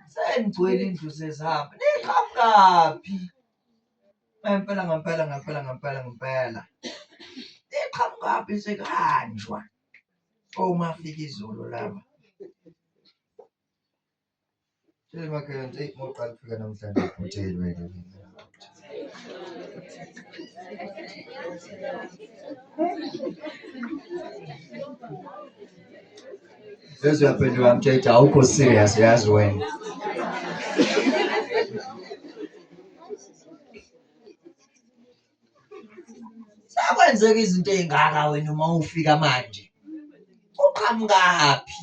Senigcwele indlu sesihamba. Niqhamukaphi? Ngempela ngempela ngempela ngempela ngempela. Niqhamukaphi sekuhanjwa? Uma fika izulu laba. Tshela makhelwane eyi uma uqala ukufika namhlanje uphuthelwe-ke. Bese uyaphenduka mthetho awukho serious yazi wena. Sekwenzeka izinto ey'ngaka wena uma ufika manje. Uqhamukaphi?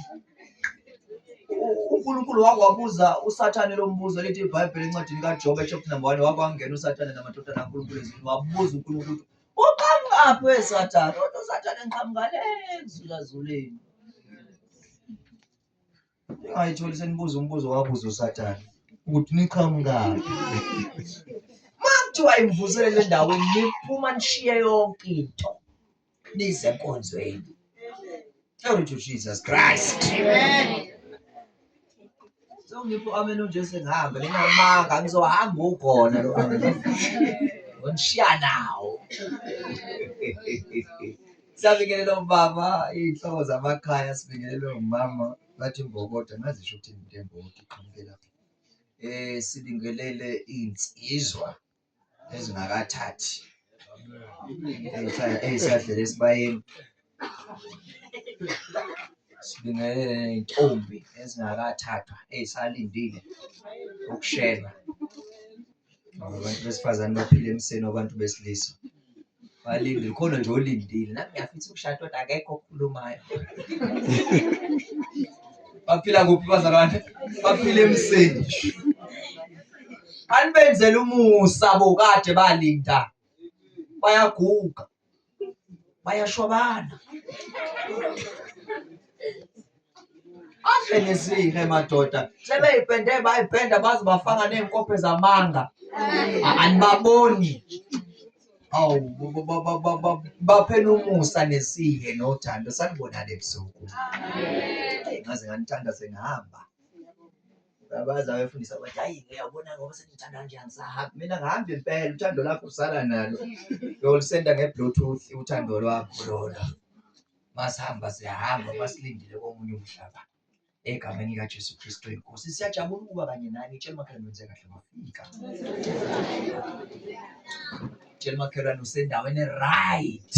UNkulunkulu wake wabuza uSathane lo mbuzo lithi iBhayibheli encwadini kaJobe chapter number 1 wake wangena uSathane namadodana kaNkulunkulu ezulwini wabuza uNkulunkulu ukuthi uqhamukaphi weSathane? Kodwa uSathane ngiqhamuka le kuzulazuleni. Ningayitholi senibuza umbuzo wabuza uSathane ukuthi niqhamukaphi. Uma kuthiwa imvuselelo endaweni niphuma nishiye yonke into nize enkonzweni. Glory to Jesus Christ. Amen. Sewungipha u-amen nje sengihamba ningamanga ngizohamba ukhona lo amen. Ngishiya nawo. Siyabingelela obaba, iy'nhloko zamakhaya, sibingelele omama, bathi imbokodo angazi isho ukuthini into yembokodo iqhamuke lapho. Sibingelele iy'nsizwa ezingakathathi ey'sadlela esibayeni. Sibingelele ney'ntombi ezingakathathwa ey'salindile ukushelwa. Ngoba abantu besifazane baphila emseni wabantu besilisa. Balindile, khona nje olindile. Nami ngiyafisa ukushada kodwa akekho okhulumayo. Baphila kuphi bazalwane? Baphila emseni. Anibenzele umusa bo kade balinda. Bayaguga. Bayashwabana. Ave nesihe madoda. Sebeyipende bayipenda baze bafaka ney'nkophe zamanga. Anibaboni. Awu baphela umusa nesihe nothando sanibonani ebusuku. Ngaze nganithanda sengihamba. Babazi abefundisi abathi hayi uyabona ngoba sengithanda kanje angisahambi. Mina ngihambi impela uthando lakho usala nalo. Uyolusenda nge-bluetooth uthando lwakho lolo. Masihamba siyahamba masilindile komunye umhlaba. Egameni likaJesu Kristu inkosi. Siyajabula ukuba kanye nani. Tshela umakhelwane wenze kahle wafika. Tshela umakhelwane usendaweni right.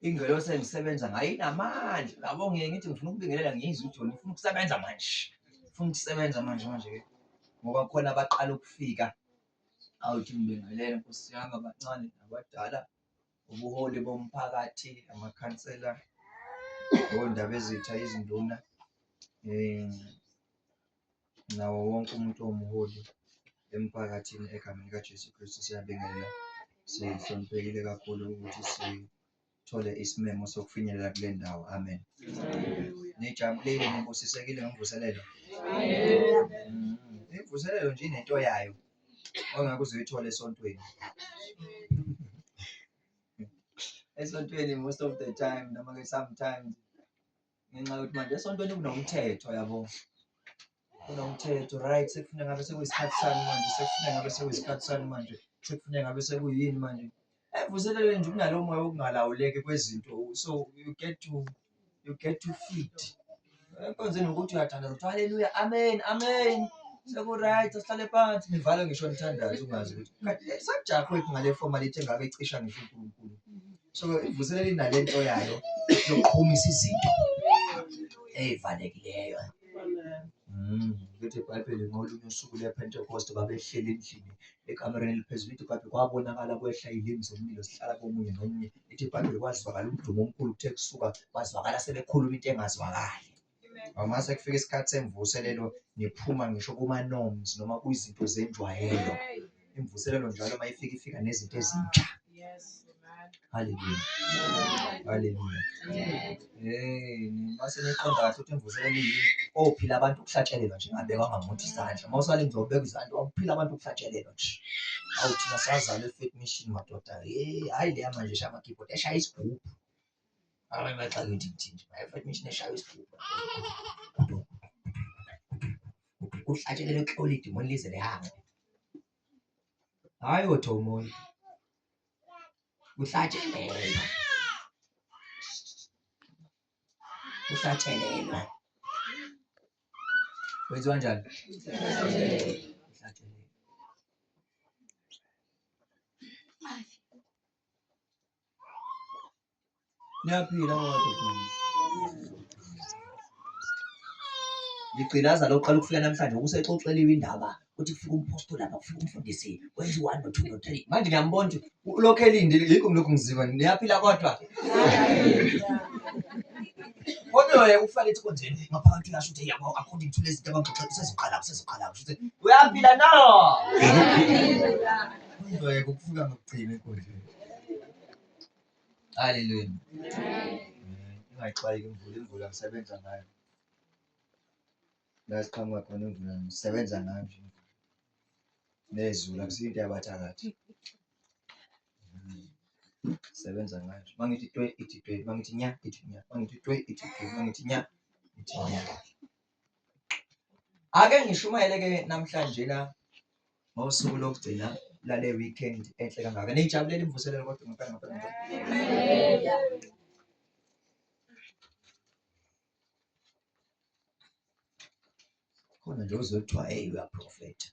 Ingelosi engisebenza ngayo inamandla yabo, ngiye ngithi ngifuna ukubingelela ngiyizwe ukuthi yona ifuna ukusebenza manje, ifuna ukusebenza manje manje-ke ngoba khona abaqala ukufika. Awuthi ngibingelele Nkosi yami abancane nabadala, ubuholi bomphakathi, amakhansela, oNdabezitha, izinduna nawo wonke umuntu owumholi emphakathini egameni likaJesu Kristu siyabingelela. Sihloniphekile kakhulu ukuthi sithole isimemo sokufinyelela kule ndawo. Amen. Nijabulile, nibusisekile ngemvuselelo. Imvuselelo nje inento yayo ongeke uze uyithole esontweni. Esontweni most of the time noma-ke sometimes ngenxa yokuthi manje esontweni kunomthetho yabo kunomthetho right sekufuna ngabe sekuyisikhathi sani manje sekufuna ngabe sekuyisikhathi sani manje sekufuna ngabe sekuyini manje evuselelweni nje kunalo moya wokungalawuleki kwezinto so you get to feed enkonzweni ukuthi uyathandaza uthi haleluya amen amen seku-right asihlale phansi nivale ngisho nithandaze ungazi ukuthi kanti sajahwe ngale formality engake icisha ngisho uNkulunkulu. So ivuselela inale nto yayo yokuqhumisa izinto ey'valekileyo. Lithi iBhayibheli ngolunye usuku lwePhentekoste babehleli endlini ekamereni eliphezulu. Lithi iBhayibheli kwabonakala kwehla iy'limi zomlilo zihlala komunye nomunye. Lithi iBhayibheli kwazwakala umdumo omkhulu kuthe kusuka kwazwakala sebekhuluma into engazwakali. Uma sekufika isikhathi semvuselelo niphuma ngisho kuma-norms noma kwizinto zenjwayelo. Imvuselelo njalo uma ifika ifika nezinto ezintsha. Haleluya. Haleluya. Hey, mase niqonda kahle ukuthi imvuselelo iyini. Ophila abantu kuhlatshelelwa nje ngabekwanga muntu isandla. Uma usale ngizobeka izandla, waphila abantu kuhlatshelelwa nje. Awu thina sazalwa e-Faith Mission madoda. Hey, hhayi leya manje eshaya ama-keyboard, eshaya isigubhu. Abanye baxake ukuthi ngithini nje, i-Faith Mission eshaya isigubhu. Kuhlatshelelwe kuhlole idimoni lize lihambe. Hhayi othomoyi. Kuhlatshelelwa. Kuhlatshelelwa. Kwenziwa njani? Kuhlatshelelwa. Niyaphila kodwa. Ngigqilaza lokuqala ukufika namhlanje usexoxeliwe indaba ukuthi kufika umphostoli lapha kufika umfundisi wenza u-one no-two no-three manje ngiyambona ukuthi ulokhu elindile yikho ngilokhu ngiziva niyaphila kodwa kodwa ufake ethi konjeni ngaphakathi uyasho ukuthi yabo according to lezi zinto abangixoxela usezoqala usezoqala usho ukuthi uyaphila na uzoyeka ukufika ngokugcina enkundleni. Haleluya. Ingayixwayiki imvula, imvula ngisebenza ngayo. La siqhamuka khona imvula ngisebenza ngayo nje imvula. Nezulu akusiyo into yabathakathi. Sebenza ngayo nje. Mangithi twe ithi twe, mangithi nya ithi nya, mangithi twe ithi twe, mangithi nya ithi nya. Ake ngishumayele ke namhlanje la ngosuku lokugcina lale weekend enhle kangaka. Niyijabulela imvuselelo kodwa ngempela ngempela ngempela. Khona nje uzwe kuthiwa hey uyaprofetha.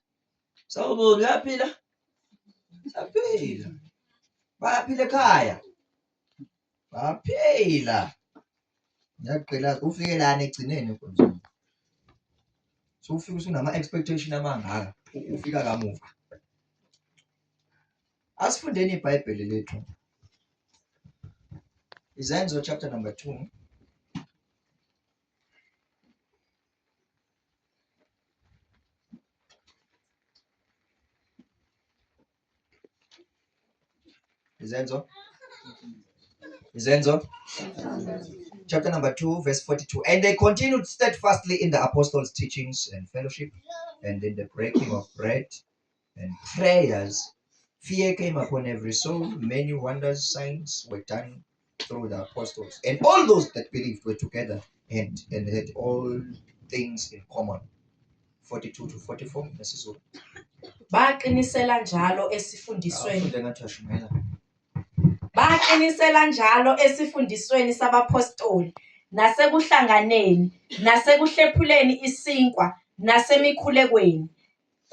Sawubona uyaphila? Saphila. Bayaphila ekhaya. Baphila. Ngiyagqilaza ufike lana ekugcineni enkonzweni. So ufika usunama expectation amangaka ufika kamuva. Asifundeni iBhayibheli lethu. Izenzo chapter number 2. Izenzo. Izenzo. Chapter number 2, verse 42. And they continued steadfastly in the apostles' teachings and fellowship, and in the breaking of bread and prayers. Fear came upon every soul. Many wonders, signs were done through the apostles. And all those that believed were together and had all things in common. 42 to 44 nesiZulu. Baqinisela njalo esifundisweni. Afunde ngathi uyashumayela. Baqinisela njalo esifundisweni sabaphostoli nasekuhlanganeni nasekuhlephuleni isinkwa nasemikhulekweni.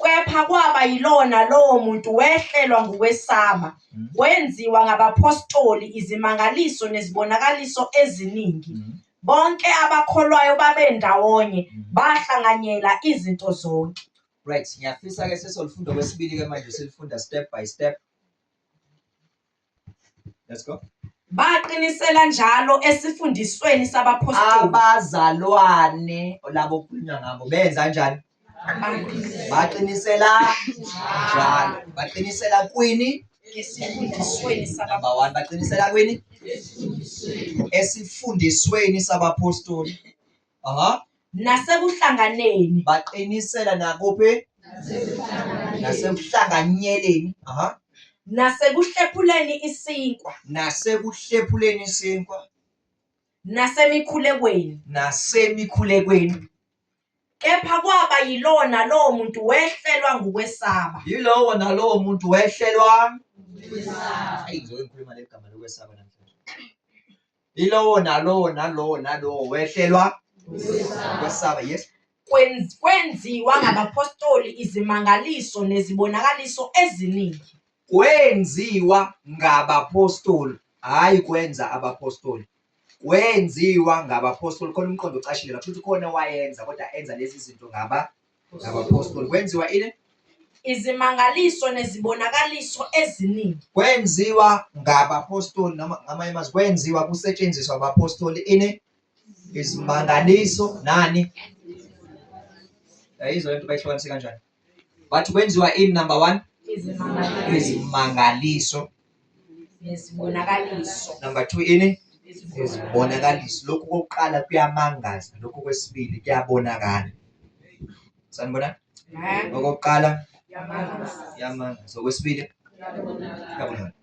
Kepha kwaba yilowo nalowo muntu wehlelwa ngukwesaba, kwenziwa ngabaphostoli izimangaliso nezibonakaliso eziningi. Bonke abakholwayo babendawonye, bahlanganyela izinto zonke. Right, ngiyafisa ke sesolifunda kwesibili ke manje silifunda step by step. Let's go. Baqinisela njalo esifundisweni sabaphostoli. Abazalwane labo okukhulunywa ngabo benza njani? Baqinisela njalo. Baqinisela kwini? Esifundisweni Number 1 baqinisela kwini? Esifundisweni sabaphostoli. Aha. Nasekuhlanganeni. Baqinisela nakuphi? Nasekuhlanganyeleni. Aha. Nasekuhlephuleni isinkwa. Nasekuhlephuleni isinkwa. Nasemikhulekweni. Nasemikhulekweni. Kepha kwaba yilowo nalowo muntu wehlelwa ngukwesaba. Yilowo nalowo muntu wehlelwa Ayi ngizoke ngikhuluma legama lokwesaba namhlanje. Yilowo nalowo nalowo nalowo wehlelwa ukwesaba. Yes. Kwenziwa ngabaphostoli izimangaliso nezibonakaliso eziningi. Kwenziwa ngabaphostoli, hhayi kwenza abaphostoli. Kwenziwa ngabaphostoli, khona umqondo ocashile la, kusho ukuthi khona owayenza kodwa enza lezi zinto ngaba ngabaphostoli. Kwenziwa ini? Izimangaliso nezibonakaliso eziningi. Kwenziwa ngabaphostoli noma ngamanye amazwi kwenziwa kusetshenziswa abaphostoli ini? Izimangaliso nani? Yayizwa lento bayihlukanise kanjani? Bathi kwenziwa ini number 1? Izimangaliso. Nezibonakaliso. Number 2 ini? Izibonakaliso. Lokhu kokuqala kuyamangaza, lokhu kwesibili kuyabonakala. Sanibona? Okokuqala kuyamangaza, okwesibili kuyabonakala.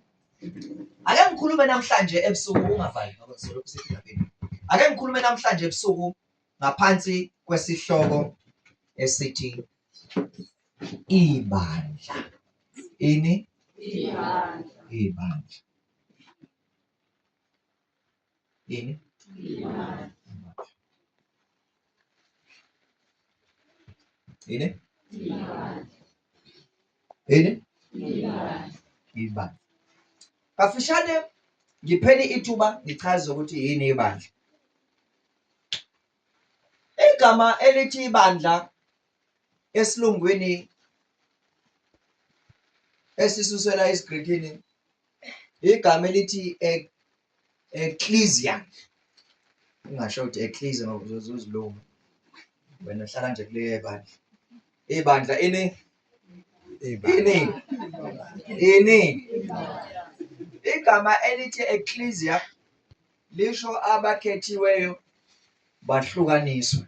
Ake ngikhulume namhlanje ebusuku ungavali ngoba sizolokhu siphila. Ake ngikhulume namhlanje ebusuku ngaphansi kwesihloko esithi ibandla. Ini? Ibandla. Ibandla. Ini? Ibandla. Ini? Ibandla. Ini? Ibandla. Ibandla. Kafishane ngipheni ithuba ngichaze ukuthi yini ibandla. Igama elithi ibandla esilungwini esisusela esiGrekini igama elithi ecclesia. Ungasho ukuthi ecclesia ngoba uzoziluma. Wena hlala nje kule bandla. Ibandla ini? Ini? Ini? Igama elithi ecclesia lisho abakhethiweyo bahlukaniswe.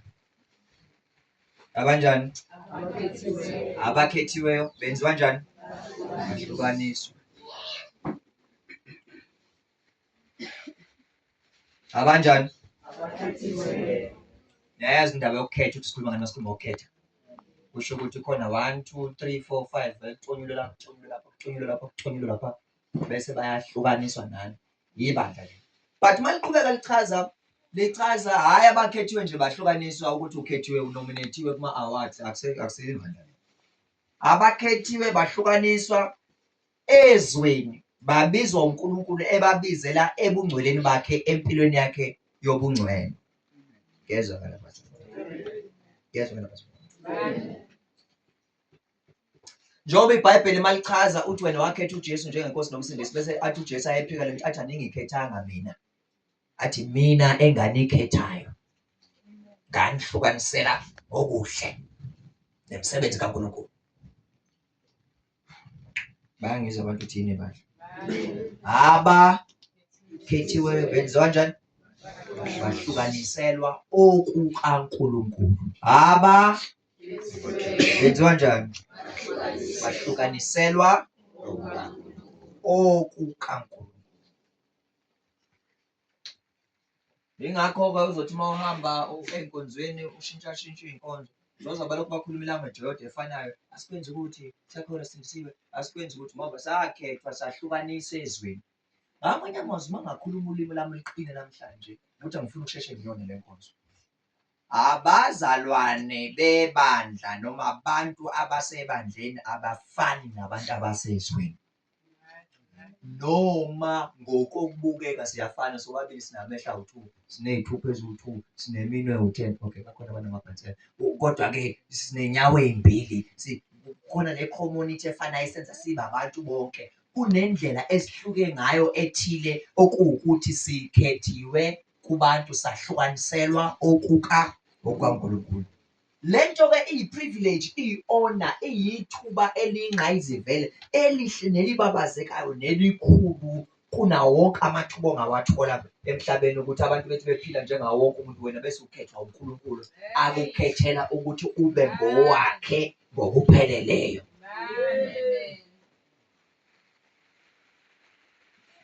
Abanjani? Abakhethiweyo benziwa njani? Bahlukaniswe. Abanjani? Niyayazi indaba yokukhetha ukuthi sikhuluma ngani masikhuluma ngokukhetha. Kusho ukuthi khona 1 2 3 4 5 kuconyulwe lapha, kuconyulwe lapha, kuconyulwe lapha, kuconyulwe lapha bese bayahlukaniswa nani. Yibandla le. But uma liqhubeka lichaza lichaza hhayi abakhethiwe nje bahlukaniswa ukuthi ukhethiwe unominathiwe kuma-awards akuseyibandla le. Abakhethiwe bahlukaniswa ezweni babizwa uNkulunkulu ebabizela ebungcweleni bakhe empilweni yakhe yobungcwele. Ngezwakala bazalwane. Ngezwakala bazalwane. Njengoba iBhayibheli malichaza uthi wena wakhetha uJesu njengenkosi nomsindisi bese athi uJesu ayephika lento athi aningikhethanga mina. Athi mina enganikhethayo nganihlukanisela okuhle nemisebenzi kaNkulunkulu. Bayangizwa abantu ukuthi yini bandla. Aba khethiweyo benziwa kanjani? Bahlukaniselwa okukaNkulunkulu. Aba benziwa njani? Bahlukaniselwa okukaNkulunkulu. Yingakho-ke uzothi uma uhamba ey'nkonzweni ushintshashintshe iy'nkonzo, uzoza balokhu bakhuluma i-language eyodwa efanayo, asikwenzi ukuthi sakhona sindisiwe, asikwenzi ukuthi ngoba sakhethwa sahlukaniswa ezweni. Ngamanye amazwi uma ngakhuluma ulimi lami liqine namhlanje ukuthi angifuni ukusheshe ngiyone le nkonzo. Abazalwane bebandla noma abantu abasebandleni abafani nabantu abasezweni. Noma ngokokubukeka siyafana sobabili sinamehlo awu-two, siney'thupha eziwu-two, sineminwe ewu-ten. Okay, bakhona abanamabhansela. Kodwa-ke siney'nyawo ey'mbili, kukhona le community efanayo esenza sibe abantu bonke. Kunendlela esihluke ngayo ethile okuwukuthi sikhethiwe kubantu sahlukaniselwa okuka okukaNkulunkulu. Le nto-ke iyi-privilege, iyi-honour, iyithuba eliyingqayizivele, elihle nelibabazekayo nelikhulu kunawo wonke amathuba ongawathola emhlabeni ukuthi abantu bethi bephila njengawo wonke umuntu wena bese ukhethwa uNkulunkulu akukhethela ukuthi ube ngowakhe ngokupheleleyo.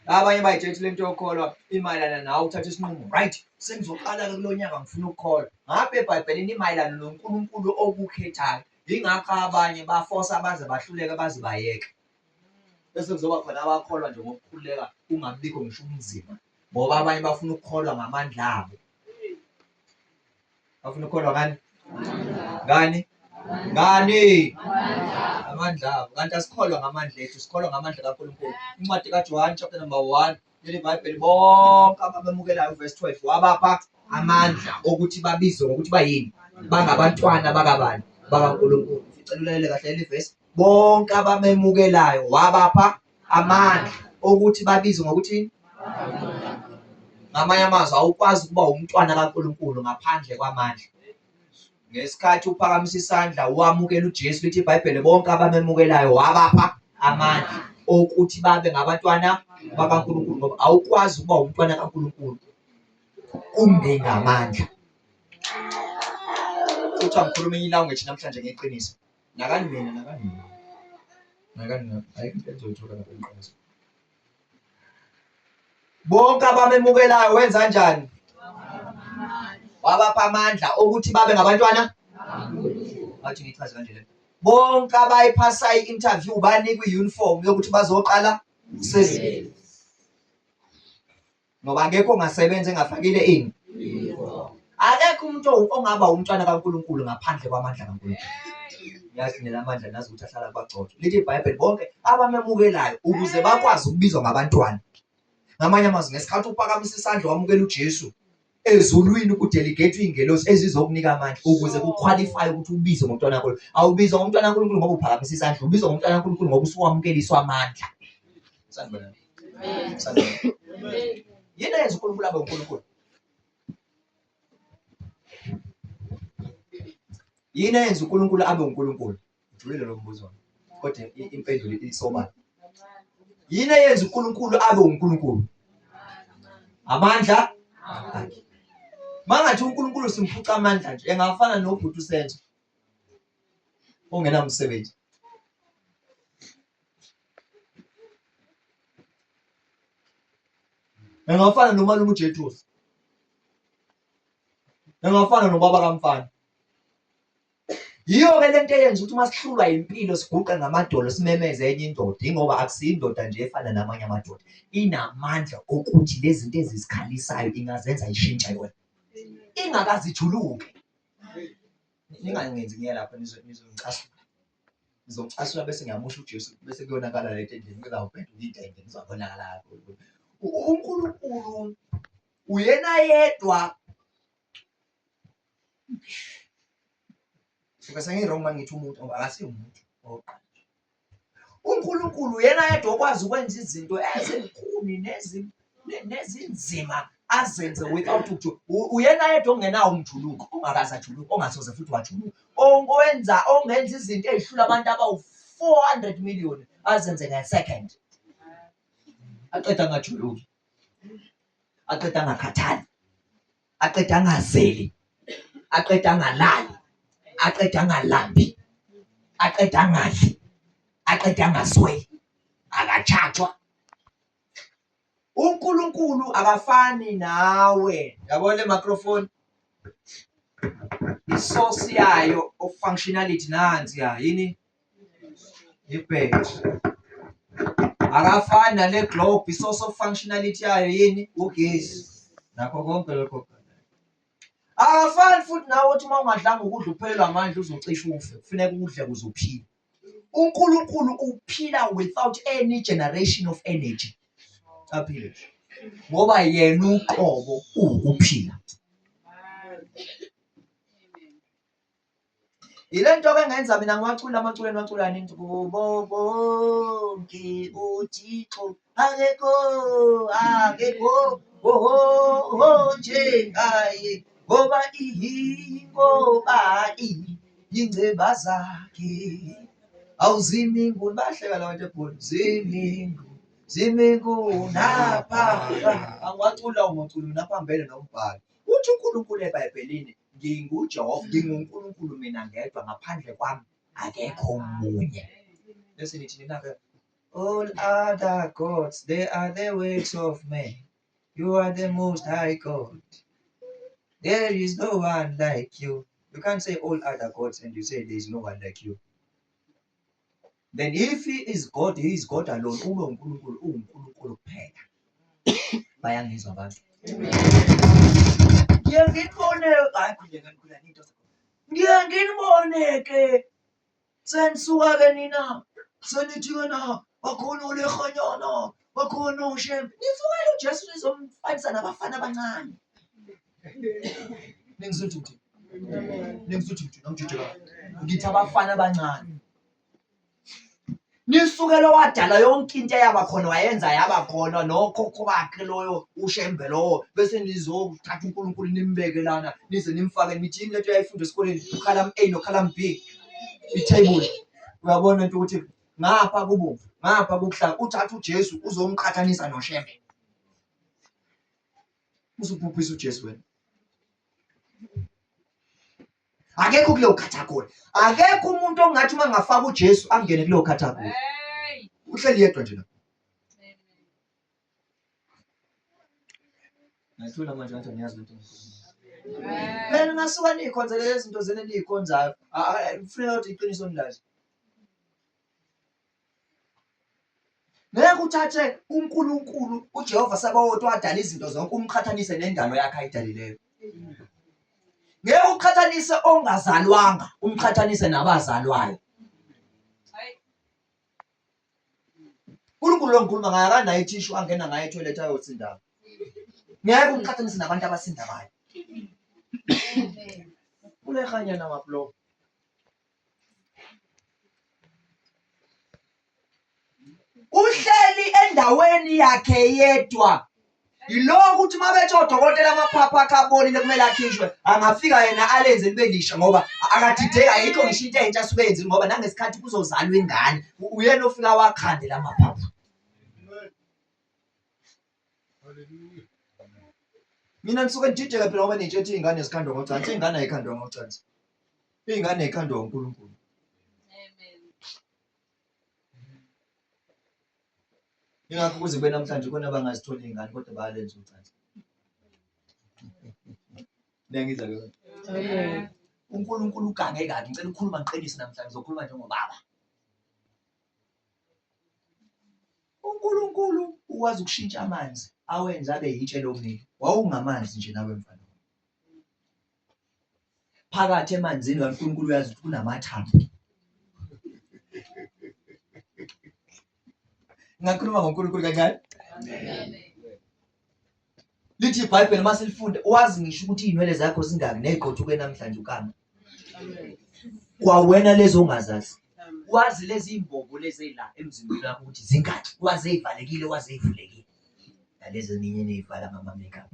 Abanye bayitshela ukuthi lento yokukholwa imayelana nawe uthatha isinqumo right sengizoqala-ke kulo nyaka ngifuna ukukholwa ngapha ebhayibhelini imayelana noNkulunkulu okukhethayo yingakho abanye bafosa baze bahluleke baze bayeke bese kuzoba khona abakholwa nje ngokukhululeka kungabikho ngisho umzimba ngoba abanye bafuna ukukholwa ngamandla abo Bafuna ukukholwa ngani? Ngani? Ngani? Amandla abo. Kanti asikholwa ngamandla ethu, sikholwa ngamandla kaNkulunkulu. Incwadi kaJohane chapter number 1 leli Bhayibheli bonke abamemukelayo verse 12 wabapha amandla okuthi babizwe ngokuthi bayini? Bangabantwana bakabani? BakaNkulunkulu. Ngicela ulalele kahle leli verse. Bonke abamemukelayo wabapha amandla okuthi babizwe ngokuthi ngamanye amazwi awukwazi ukuba umntwana kaNkulunkulu ngaphandle kwamandla. Ngesikhathi uphakamisa isandla wamukela uJesu lithi iBhayibheli bonke abamemukelayo wabapha amandla okuthi babe ngabantwana. bakaNkulunkulu ngoba awukwazi ukuba umntwana kaNkulunkulu kungengamandla. Futhi angikhuluma enye ilanguage namhlanje ngeqiniso. Nakani mina, nakani mina. Nakani mina, ayikho into enizoyithola lapha engiqiniso. Bonke abamemukelayo wenza kanjani? Wabapha amandla okuthi babe ngabantwana. Ngathi ngichaze kanje le. Bonke abayiphasa i-interview banikwa i-uniform yokuthi bazoqala umsebenzi. Ngoba akekho ongasebenza engafakile ini. Akekho umuntu ongaba umntwana kaNkulunkulu ngaphandle kwamandla kaNkulunkulu. Ngiyazi nina amandla nazi ukuthi ahlala kubagcotshwa. Lithi iBhayibheli bonke abamemukelayo ukuze bakwazi ukubizwa ngabantwana. Ngamanye amazwi ngesikhathi uphakamisa isandla wamukela uJesu ezulwini kudelegate iy'ngelosi ezizokunika amandla ukuze kukhwalifye ukuthi ubizwe ngomntwana kaNkulunkulu. Awubizwa ngomntwana kaNkulunkulu ngoba uphakamisa isandla, ubizwa ngomntwana kaNkulunkulu ngoba usuwamukeliswa amandla. Sanibonani. Sanibonani. Yini eyenza uNkulunkulu abe uNkulunkulu? Yini eyenza uNkulunkulu abe uNkulunkulu? Ujulile lo mbuzo. Kodwa impendulo isobala. Yini eyenza uNkulunkulu abe uNkulunkulu? Amandla akhe. Mangathi uNkulunkulu simphuca amandla nje engafana nobhuti uSenzo ongenamsebenzi. Engafana nomalume uJethusi. Engafana nobaba kaMfana. Yiyo-ke le nto eyenza ukuthi uma sihlulwa impilo siguqe ngamadolo simemeze enye indoda, ingoba akusiyo indoda nje efana namanye amadoda. Inamandla okuthi lezi zinto ezisikhalisayo ingazenza ishintshe yona. Ingakaze ijuluke. Ningangenzi ngiye lapho nizongicasula. Ngizocasula bese ngiyamusha uJesu bese kuyonakala le nto endlini kuzawuphenduka intende kuzobonakala kakhulu. UNkulunkulu uyena yedwa Suke sengi-wrong uma ngithi umuntu ngoba akasiye umuntu owokuqala. UNkulunkulu uyena yedwa okwazi ukwenza izinto ezinkulu nezinzima azenze without ukuthi uyena yedwa ongenawo umjuluko ongakaze ajuluke ongasoze futhi wajuluka owenza ongenza izinto ey'hlula abantu abawu-400 million azenze nge-second aqeda angajuluki aqeda angakhathali aqeda angazeli aqeda angalali aqeda angalambi aqeda angadli aqeda angasweli akatshatshwa uNkulunkulu akafani nawe yabo le microphone isource yayo of functionality nansi ya yini Ibhetri. Akafani nale globe i-source of functionality yayo yini? Ugesi. Nakho konke lokho. Akafani futhi nawe uthi uma ungadlanga ukudla uphelelwa amandla uzocisha ufe. Kufuneka udle ukuze uphile. UNkulunkulu uphila without any generation of energy. Aphile nje. Ngoba yena uqobo uwukuphila. Yile nto ke ngenza mina ngiwacula amaculo eniwaculayo nithi kubo bonke uThixo akekho akekho oho njengaye ngoba ngoba iy'nceba zakhe awuzimingu bahleka la bantu ebholo zimingu zimingu napha angiwaculi lawo maculo mina aphambene nombhalo uthi uNkulunkulu eBhayibhelini NginguJehova, nginguNkulunkulu mina ngedwa, ngaphandle kwami akekho omunye. Bese nithi nina-ke, all other gods, they are the works of men. You are the most high God. There is no one like you. You can't say all other gods and you say there is no one like you. Then if he is God, he is God alone. Ube uNkulunkulu, uwuNkulunkulu kuphela. Bayangizwa abantu. Ngiye ngibone, hayi khuleka khuleka into. Ngiye nginibone ke senisuka ke nina senithi ke na bakhona olehanyana bakhona oshembe nisukela uJesu nizomfanisa nabafana abancane. Ningizwa ukuthi Ningizwa ukuthi ngijujeka. Ngithi abafana abancane. Nisuke lo wadala yonke into eyaba khona wayenza yaba khona nokhokho bakhe loyo uShembe lowo bese nizothatha uNkulunkulu nimbeke lana nize nimfake nithi yini lento eyayifunda esikoleni ukhalam A nokhalam B i-table uyabona into ukuthi Ngapha kubomvu, ngapha kukuhlala, uthatha uJesu uzomqhathanisa noShembe. Usuphuphisa uJesu wena. Akekho kuleyo category. Akekho umuntu ongathi uma ngafaka uJesu angene kuleyo category. Uhleli yedwa nje la. Ngathula manje ngathi angiyazi lento engiyikhulumayo. Phela ningasuka niyikhonzele lezi zinto zenu eniyikhonzayo. Kufuneka ukuthi iqiniso nilazi. Ngeke uthathe uNkulunkulu uJehova Sabawoti wadala izinto zonke umqhathanise nendalo yakhe ayidalileyo. Ngeke uqhathanise ongazalwanga umqhathanise nabazalwayo. uNkulunkulu lo ngikhuluma ngaye akanayo ithishu angena ngayo ethoyilethi ayosinda. Ngeke umqhathanise nabantu abasindabayo. Kulehanyana maplo. Uhleli endaweni yakhe yedwa. Yilokhu ukuthi uma bethi odokotela amaphaphu akhe abolile kumele akhishwe, angafika yena alenze libe lisha ngoba akadideki, ayikho ngisho into entsha asuke eyenzile ngoba nangesikhathi kuzozalwa ingane uyena ofika wakhande la maphaphu. Mina ngisuke ngidideke phela ngoba nitshe ethi iy'ngane zikhandwa ngocansi, iy'ngane ayikhandwa ngocansi. Iy'ngane ayikhandwa uNkulunkulu. Ingakho kuze kube namhlanje khona abangazitholi iy'ngane kodwa bayalenza ucansi. Niyangizwa ke? UNkulunkulu ugange kabi, ngicela ukukhuluma ngiqinise namhlanje, ngizokhuluma njengobaba. UNkulunkulu ukwazi ukushintsha amanzi awenze abe yitshe lomile. Wawungamanzi nje nawe mfana. Phakathi emanzini kaNkulunkulu uyazi ukuthi kunamathambo. Ngakhuluma ngoNkulunkulu kancane. Lithi iBhayibheli uma silifunda wazi ngisho ukuthi iy'nwele zakho zingaki ney'qothuke namhlanje ukama. Kwawena lezi ongazazi. Wazi lezi iy'mbobo lezi ey'la emzimbeni wakho ukuthi zingaki. Wazi ey'valekile, wazi ey'vulekile. Nalezi eninye eniy'vala ngama-makeup.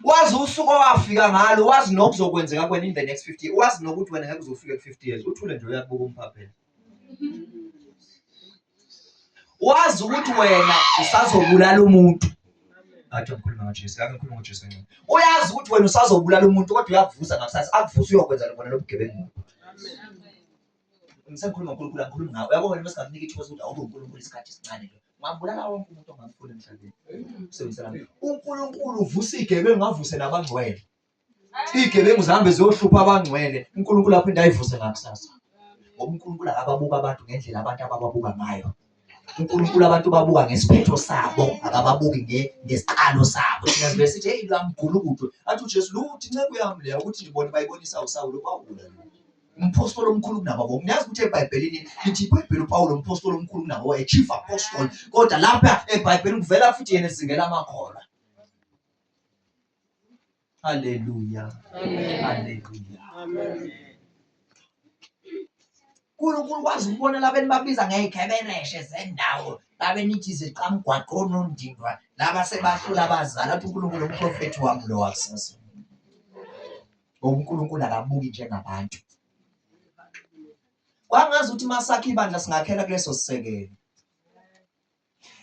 Wazi usuku owafika ngalo, wazi nokuzokwenzeka kuwena in the next 50 years, wazi nokuthi wena ngeke uze ufike ku-50 years, uthule nje uyakubuka umphaphela. Wazi ukuthi wena usazobulala umuntu. Ngathi ngikhuluma ngoJesu, ake ngikhulume ngoJesu kancane. Uyazi ukuthi wena usazobulala umuntu kodwa uyakuvusa ngakusasa, akuvuse uyokwenza lobona lobugebengu. Ngisakhuluma ngoNkulunkulu, angikhulumi ngawe. Uyabo wena uma singakunika ithuba sokuthi awube uNkulunkulu isikhathi esincane nje. Ungabulala wonke umuntu ongamfuni emhlabeni. Usebenzisa lami. UNkulunkulu uvusa igebengu avuse nabangcwele. Igebengu zihambe ziyohlupha abangcwele. uNkulunkulu aphinde ayivuse ngakusasa. Ngoba uNkulunkulu akababuka abantu ngendlela abantu abababuka ngayo. uNkulunkulu abantu babuka ngesiphetho sabo, akababuki ngesiqalo sabo. Thina sibe sithi hey lwamgulukudu. Athi uJesu luthi inceku yami leya ukuthi ngibone bayibonisa uSawulu kwawula lo. Umphostoli omkhulu kunabo bonke. Niyazi ukuthi eBhayibhelini lithi iBhayibheli uPawulu umphostoli omkhulu kunabo, a chief apostle. Kodwa lapha eBhayibhelini kuvela futhi yena ezingela amakholwa. Haleluya. Haleluya. Amen. uNkulunkulu kwazi ukubona laba enibabiza ngey'gebereshe zendawo laba enithi ziqamgwaqo onondindwa laba sebahlula abazali athi uNkulunkulu umprofethi wami lo wakusasa. Ngoba uNkulunkulu akabuki njengabantu. Kwangazi ukuthi masakhe ibandla singakhela kuleso sisekelo.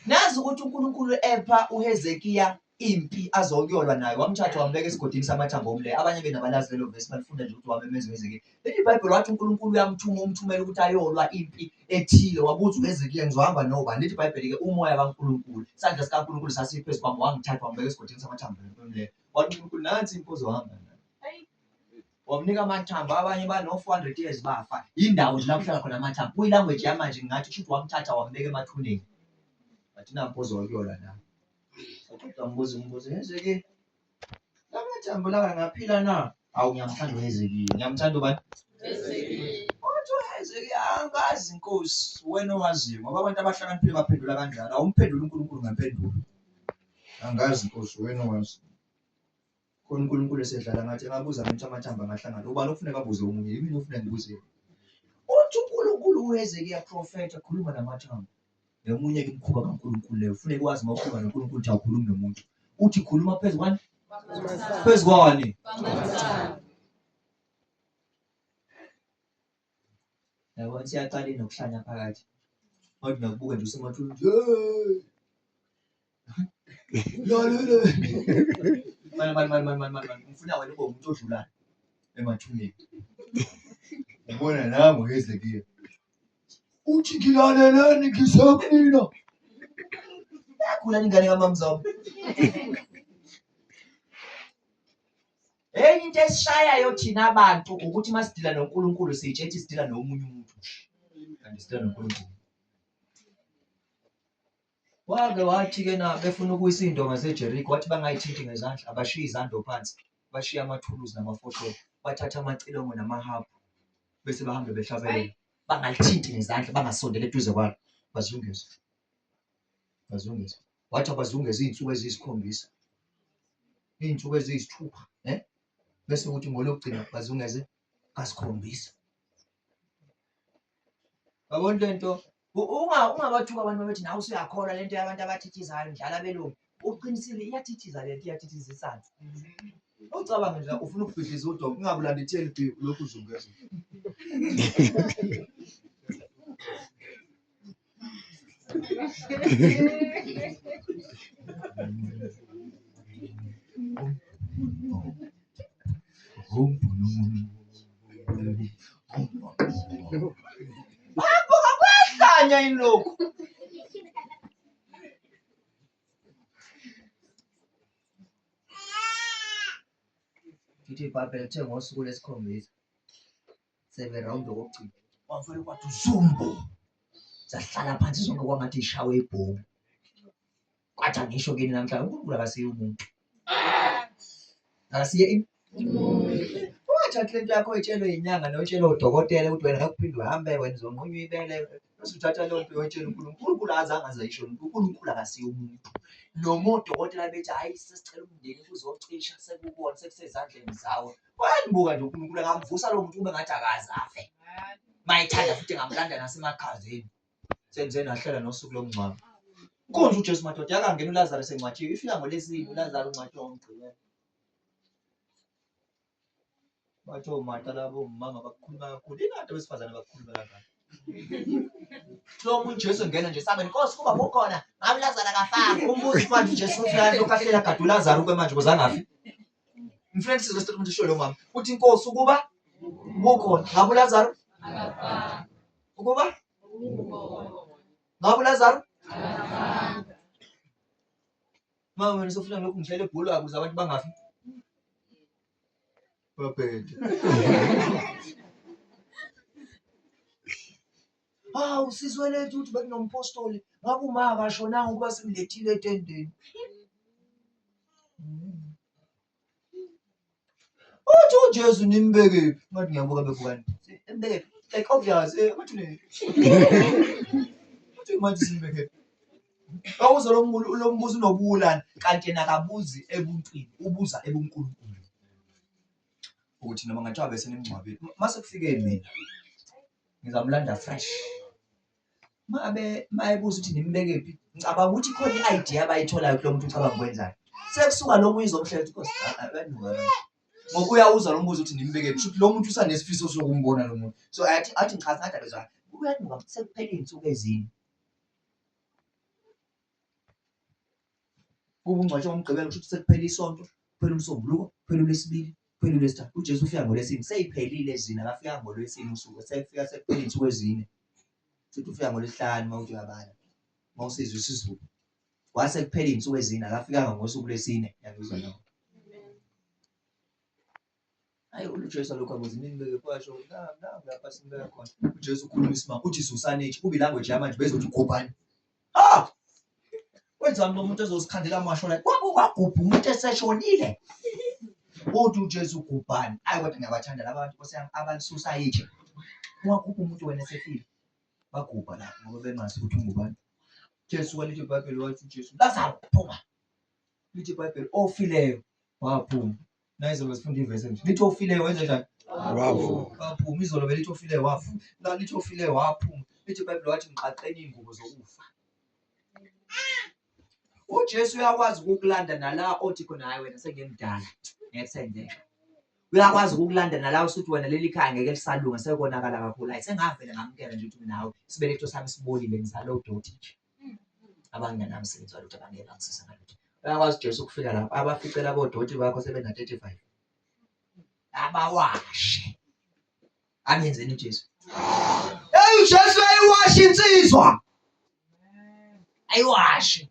Nazi ukuthi uNkulunkulu epha uHezekiya impi azokuyolwa nayo wamthatha wambeka esigodini samathambo omle. Abanye benu abalazi lelo vesi balifunda nje ukuthi wamemeza uHezekiya. Lithi iBhayibheli wathi uNkulunkulu uyamthuma umthumela ukuthi ayolwa impi ethile. Wabuza uHezekiya ngizohamba nobani? Lithi iBhayibheli-ke umoya kaNkulunkulu, isandla sikaNkulunkulu sasiphezu kwami wangithatha wangibeka esigodini samathambo omle. Wathi uNkulunkulu nansi impi ozohamba nayo. Wamnika amathambo abanye bano-400 years bafa. Yindawo nje la kuhlala khona amathambo. Kuyi-language yamanje ngingathi kusho ukuthi wamthatha wambeka emathuneni. Wathi nampo ozokuyola na. Waqeda wambuza umbuzo, Hezekiya, la mathambo lawa angaphila na? Awu ngiyamthanda uHezekiya. Ngiyamthanda ubani? Wathi uHezekiya, angazi Nkosi, wena owaziyo. Ngoba abantu abahlakaniphile baphendula kanjalo. Awumphenduli uNkulunkulu ngempendulo. Angazi Nkosi, wena owaziyo. Khona uNkulunkulu esedlala ngathi engabuza ngithi amathambo angahlangana. Ubani okufuneka abuze omunye? Yimi ofuneka ngibuze. Uthi uNkulunkulu uHezekiya profeta khuluma namathambo. Nomunye ke umkhuba kaNkulunkulu leyo. Ufuneka wazi uma ukhuluma noNkulunkulu ukuthi awukhulumi nomuntu. Uthi khuluma phezu kwani? Phezu kwani? Yabo siyaqala inokuhlanya phakathi. Kodwa uyakubuka nje usemathuneni nje. Lalele. Mani mani mani mani mani mani ngifuna wena ube umuntu odlulayo emathuneni. Ubona nangu Hezekiya. Uthi ngilaleleni ngisekunina. Yakhula ingane kamamzamo. Enye into esishayayo thina abantu ukuthi uma sidila noNkulunkulu siyitshe ukuthi sidila nomunye umuntu nje. Kanti sidila noNkulunkulu. Wake wathi-ke na befuna ukuwisa iy'ndonga zeJeriko, wathi bangayithinti ngezandla, abashiye izandlo phansi, bashiye amathuluzi namafosholo, bathathe amacilongo namahabhu, bese bahambe behlabelela. Bangalithinti ngezandla, bangasondeli eduze kwalo, bazungeze. Bazungeze. Wathi abazungeze iy'nsuku eziyisikhombisa, iy'nsuku eziyisithupha, ne? Bese kuthi ngolokugcina bazungeze kasikhombisa. Yabona le nto ungabathuka abantu babethi nawe usuyakholwa le nto yabantu abathithizayo ndlala abelungu. Uqinisile iyathithiza le nto iyathithizisana. Ucabange nje ufuna ukubhidliza udonga ungakulanda i-TLB ulokhu uzungeza. Babuka kuyahlanya yini lokhu? Lithi iBhayibheli lithe ngosuku lwesikhombisa seberawundi okokugcina kwavele kwathi zumbu zahlala phansi zonke kwangathi ishawe ibhomu kwathi angisho kini namhlanje uNkulunkulu akasiye umuntu akasiye ini ungathathi lento yakho oyitshelwe yinyanga noyitshelwe udokotela ukuthi wena ngeke uphinde uhambe wena uzonqunywa ibele bese uthatha leyo nto uyoyitshela uNkulunkulu uNkulunkulu azange aze ayisho uNkulunkulu akasiye umuntu noma odokotela bethi hhayi sesicela umndeni kuzocisha sekubona sekusezandleni zawo Wanibuka nje uNkulunkulu angamvusa lo muntu kube ngathi akaze afe. Mayithanda futhi ngamlanda nasemakhazeni. Senze nahlela nosuku lomngcwabo. Nkonzo uJesu madoda yakangena uLazarus engcwatshiwe. Ifika ngolesine uLazarus ungcwatshwa ngomgqibelo. Bathi omata labo omama bakhuluma kakhulu. Ingathi abesifazane bakhuluma kangaka. Lo muntu Jesu ngena nje sabeni Nkosi kuba kukhona ngabe uLazarus akafanga. Umbuzo manje uJesu uthi lokhu ahlela gade uLazarus ke manje ukuze angafi. Ngifuna nisizwe statement esho lo mama. Uthi inkosi ukuba kukhona. Ngabe uLazaro? Ukuba? Ngabe uLazaro? Mama wena usufuna lokhu ngishayele ibhola ukuze abantu bangafi. Babhede. Hawu sizwe lethu ukuthi bekunomphostoli ngabe uma akashonanga ukuba simlethile etendeni. Uthi uJesu nimbekephi? Ngathi ngiyabuka bebukani. Nimbekephi? Like obvious, eh amathuneni. Uthi manje simbekephi? Awuze lo muntu lo mbuzo unobuwulana kanti yena akabuzi ebuntwini, ubuza ebuNkulunkulu. Ukuthi noma ngathiwa bese nimngcwabile. Mase kufike mina ngizamlanda fresh. Mabe mayebuza ukuthi nimbekephi, ngicabanga ukuthi khona i-idea abayitholayo kulo muntu ucabanga ukwenzani. Sekusuka lo munye uzomhlela ukuthi Nkosi, ah, ah, uyanuka manje. Ngoba uyawuzwa lo mbuzo ukuthi nimbekephi, kusho ukuthi lo muntu usanesifiso sokumbona lo muntu. So athi athi ngichaza ngathi abezwa, uyanuka sekuphele iy'nsuku ezine. Kuba ungcwatshwa ngoMgqibelo kusho ukuthi sekuphele isonto, kuphela uMsombuluko, kuphela uLwesibili, kuphela uLwesithathu. UJesu ufika ngoLwesine, seyiphelile ezine, akafika ngoLwesine usuku, sekufika sekuphela iy'nsuku ezine. Futhi ufika ngoLwesihlanu uma uthi uyabala, uma usizwa isiZulu. Kwase kuphela iy'nsuku ezine, akafikanga ngosuku lwesine. Uyangizwa na? Hayi uJesu alokhu abuza nini beke kwasho nangu lapha simbeka khona. UJesu ukhuluma isimanga uthi susani itshe kuba ilanguage yamanje bezothi gubhani. Ah! Wenzani lo muntu ezosikhandela amasho la? Kwaku kwagubha umuntu eseshonile. Uthi uJesu gubhani. Hayi kodwa ngiyabathanda laba bantu Nkosi yami abalisusa itshe. Ungagubha umuntu wena esefile. Bagubha la ngoba bengazi ukuthi ungubani. Jesu walithi iBhayibheli wathi uJesu Lazaro phuma. Lithi iBhayibheli ofileyo waphuma. Nayizolo sifunda ivesi nje. Lithi ofileyo wenze njani? Wavuka. Waphuma. Izolo belithi ofileyo wavuka. La lithi ofileyo waphuma. Lithi iBhayibheli wathi mqaqeni iy'ngubo zokufa. UJesu uyakwazi ukukulanda nala othi khona hayi wena sengimdala. Ngeke kusenzeka. Uyakwazi ukukulanda nala usuthi wena leli khaya ngeke lisalunga sekonakala kakhulu. Hayi sengavele ngamukela nje ukuthi mina hawu isibeletho sami sibolile ngizala odoti nje. Abangenamsebenzi walutho abangeke bangisize ngalutho. Uyakwazi uJesu ukufika lapho abafice labo doti bakho sebena-35. Abawashe. Amenzeni uJesu? Hey uJesu ayiwashe insizwa. Ayiwashe.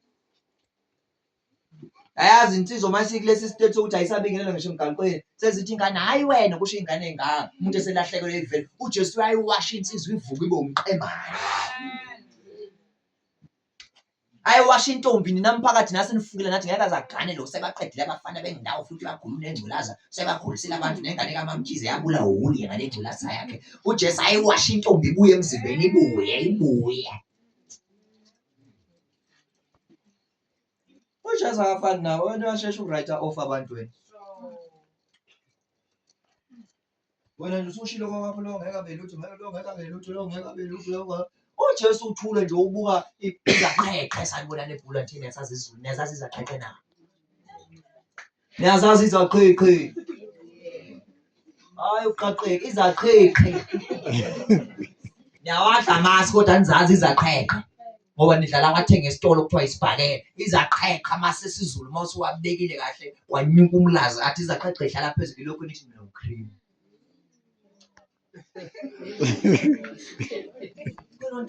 Ayazi insizwa uma isikulesi state sokuthi ayisabingelela ngisho emgaqweni sezithi ingane hayi wena kusho ingane engaka umuntu eselahlekelwe ivele uJesu uyayiwasha insizwa ivuke ibe umqemane ayiwasha intombi nina mphakathi nase nifukile nathi ngeke azagane lo sebaqedile abafana bendawo futhi bagula unengculaza sebakhulisile abantu nengane kamamkhize yabula wuye ngale ngculaza yakhe uJesu ayiwasha intombi ibuye emzimbeni ibuye ibuye UJesu akafani nawe, wena uyashesha uku-write off abantu wena. Wena nje usushilo kwakho lo ngeke abe lutho, ngeke lo ngeke abe lutho, lo ngeke abe lutho, lo ngeke. UJesu uthule nje ubuka izaqheqhe sanibona nebhula thina niyasazi isiZulu, niyazazi izaqheqhe na? Niyazazi izaqheqhe. Hayi uqaqeke izaqheqhe. Niyawadla amasi kodwa nizazi izaqheqhe. Ngoba nidlala awathenga esitolo kuthiwa isibhakela. Izaqheqhe amasi esiZulu uma usuwabekile kahle wanyuka umlazi athi izaqheqhe ihlala phezulu ilokhu nithi mina ucream.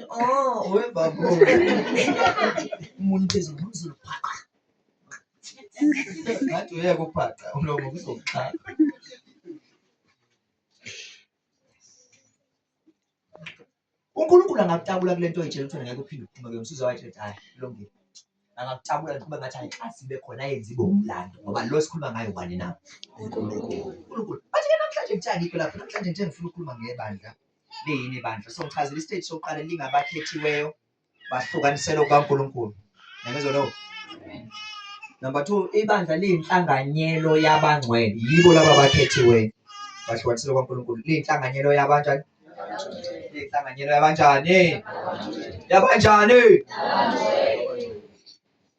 Oh, webabo. Umuntu phezulu umzulu phaqa. Ngathi uyeke ukuphaqa umlomo kuzokuxaka. UNkulunkulu angakutakula kule nto oyitshela ukuthi ngeke uphinde uphume kuyona usuze wayitshela ukuthi hhayi kulungile. Angakutakula nje kube ngathi ayikaze ibe khona ayenze ibe umlando ngoba lo esikhuluma ngayo ubani na? UNkulunkulu. UNkulunkulu. But-ke namhlanje ngithe angikho lapho, namhlanje ngithe ngifuna ukukhuluma ngebandla. Liyini ibandla? So ngichazile isiteji sokuqala lingabakhethiweyo bahlukaniselwe kukaNkulunkulu. Niyangizwa lokho? Number 2, ibandla liyinhlanganyelo yabangcwele. Yibo laba abakhethiweyo. Bahlukaniselwe kukaNkulunkulu. Liyinhlanganyelo yabanjani? Liyinhlanganyelo yabanjani? Yabanjani?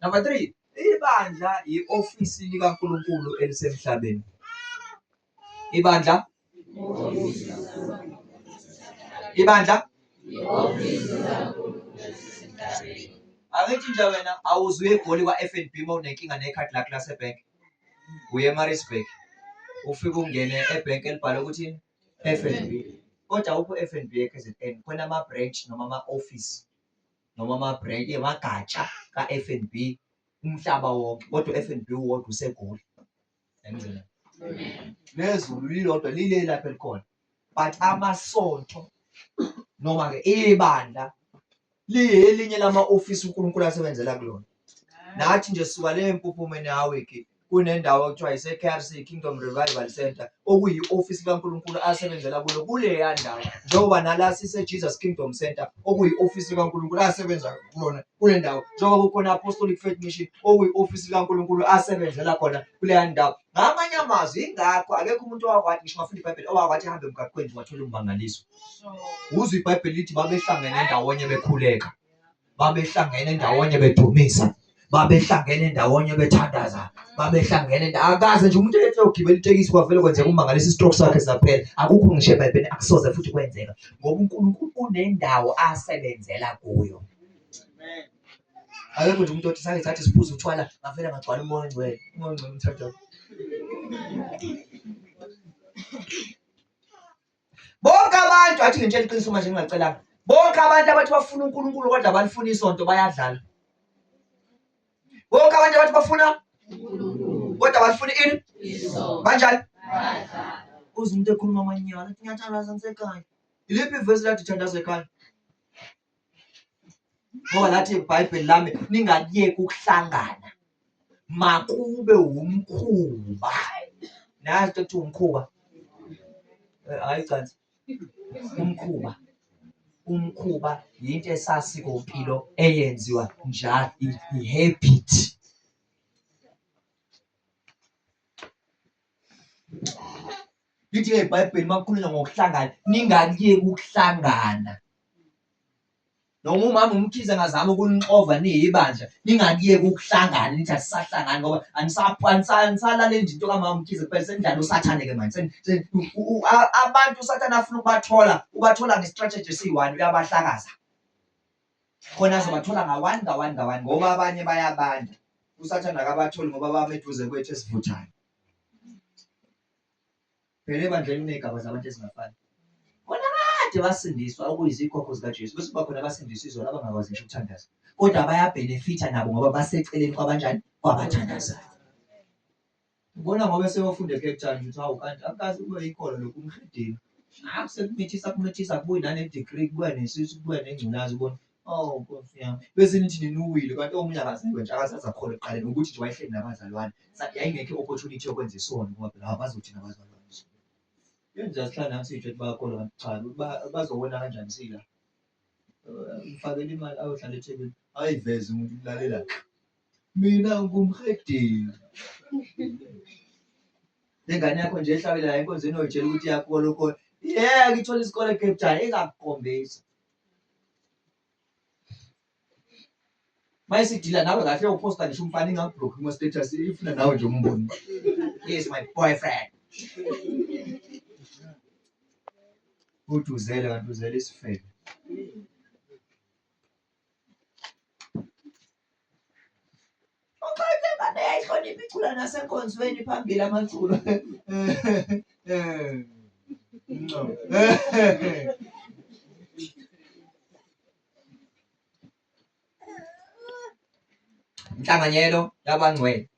Number 3, ibandla yi-ofisi likaNkulunkulu elisemhlabeni. Ibandla Ibandla Angithi nje wena awuze uye eGoli kwa-FNB uma unenkinga nekhadi lakho lasebhenki. Uye eMaritzburg. Ufike ungene ebhenki elibhalwe ukuthi FNB. Kodwa awukho FNB e-KZN, khona ama-branch noma ama-office noma ama-branch amagatsha ka-FNB umhlaba wonke, kodwa u-FNB uwodwa useGoli. Angizwa. Nezulu lilodwa lile lapha elikhona. But amasonto noma ke ibandla liyelinye lama-ofisi uNkulunkulu asebenzela kulona. Nathi nje suka le mpuphumeni yaWiki kunendawo okuthiwa ise-KRC Kingdom Revival Center okuyi-ofisi kaNkulunkulu asebenzela kulo kuleya ndawo njengoba nala sise-Jesus Kingdom Center okuyi-ofisi likaNkulunkulu asebenza kulona kule ndawo njengoba kukhona Apostolic Faith Mission okuyi-ofisi likaNkulunkulu asebenzela khona kuleya ndawo. Ngamanye amazwi ingakho akekho umuntu owakwathi ngisho ungafunda iBhayibheli owakwathi ehambe emgaqweni nje wathola ummangaliso. Uzwe iBhayibheli lithi babehlangene ndawonye bekhuleka. Babehlangene ndawonye bedumisa. Babehlangene ndawonye bethandaza. Babehlangene akaze nje umuntu ethi uyogibela itekisi kwavele kwenzeka ummangaliso istroke sakhe saphela. Akukho ngisho eBhayibhelini akusoze futhi kwenzeka ngoba uNkulunkulu unendawo asebenzela kuyo. Akekho nje umuntu othi sake sathi siphuza utshwala ngavele ngagcwala umoya ongcwele. Umoya ongcwele umthatha. Bonke abantu athi ngitshela iqiniso manje ngingacelanga. Bonke abantu abathi bafuna uNkulunkulu kodwa abalifuni isonto bayadlala. Bonke abantu abathi bafuna kodwa abalifuni ini? Banjani? Uze umuntu ekhuluma amanyala athi ngiyathandaza ngisekhaya. Iliphi ivesi lathi thandaza ekhaya? Ngoba lathi iBhayibheli lami ningakuyeki ukuhlangana. Makube wumkhuba. Nazi into ekuthiwa umkhuba. Eh, hayi cansi. Umkhuba. Umkhuba yinto esasikompilo eyenziwa njalo i-habit. Lithi-ke iBhayibheli uma kukhulunywa ngokuhlangana, ningaliyeki ukuhlangana. Noma umama uMkhize angazama ukunixova niyibandla, ningakuyeki ukuhlangana, nithi asisahlangani ngoba anisalaleli nje into kamama uMkhize kuphela, senidlala uSathane-ke manje. Abantu uSathane afuna ukubathola, ubathola nge-strategy esiyi-one, uyabahlakaza. Khona azobathola nga-one nga-one nga-one ngoba abanye bayabanda. USathane akabatholi ngoba bame eduze kwethu esivuthayo. Phela ebandleni kuney'gaba zabantu ezingafani. Khona kade basindiswa okuyizikhokho zikaJesu, bese kuba khona abasindiswa izolo abangakwazi ngisho ukuthandaza. Kodwa bayabhenefitha nabo ngoba baseceleni kwabanjani? Kwabathandazayo. Ubona ngoba eseyofunda eCape Town nje ukuthi hawu kanti akukaze kube yikhona lokhu umhedeni. Akusekumithisa kumithisa kubuye nane-degree kubuya nesisu kubuya nengculazi ubona Oh Nkosi yami. Bese nithi ninuwile kanti omunye akaziwe nje akazazi akhona ekuqaleni ukuthi nje wayehleli nabazalwane. Yayingekho i-opportunity yokwenza isono ngoba phela abazothi nabazalwane. Yenza sihlala nathi sitsho ukuthi bayakholwa kanti cha bazobona kanjani sila. Mfakele imali ayohlala eThekwini. Ayiveze umuntu kulalela. Mina ngumhedeni. Lengane yakho nje ehlabela enkonzweni oyitshela ukuthi iyakholwa ukholwa. Yeke ithole isikole eCape Town ingakukhombisa. Mayesidila nawe kahle uphosta ngisho umfana ingakublock kuma status ifuna nawe nje umbone. He is my boyfriend. Uthi uzele kanti uzele isifebe. Uxoxe ingane yayihlonipha icula nasenkonzweni phambili amaculo. No. Inhlanganyelo yabangcwele.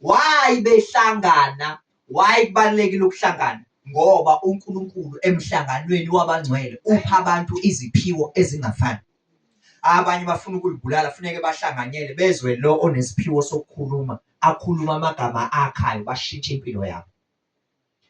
Why behlangana? Why kubalulekile ukuhlangana? Ngoba uNkulunkulu emhlanganweni wabangcwele upha abantu iziphiwo ezingafani. Abanye bafuna ukuyibulala funeke bahlanganyele bezwe lo onesiphiwo sokukhuluma akhuluma amagama akhayo bashintshe impilo yabo.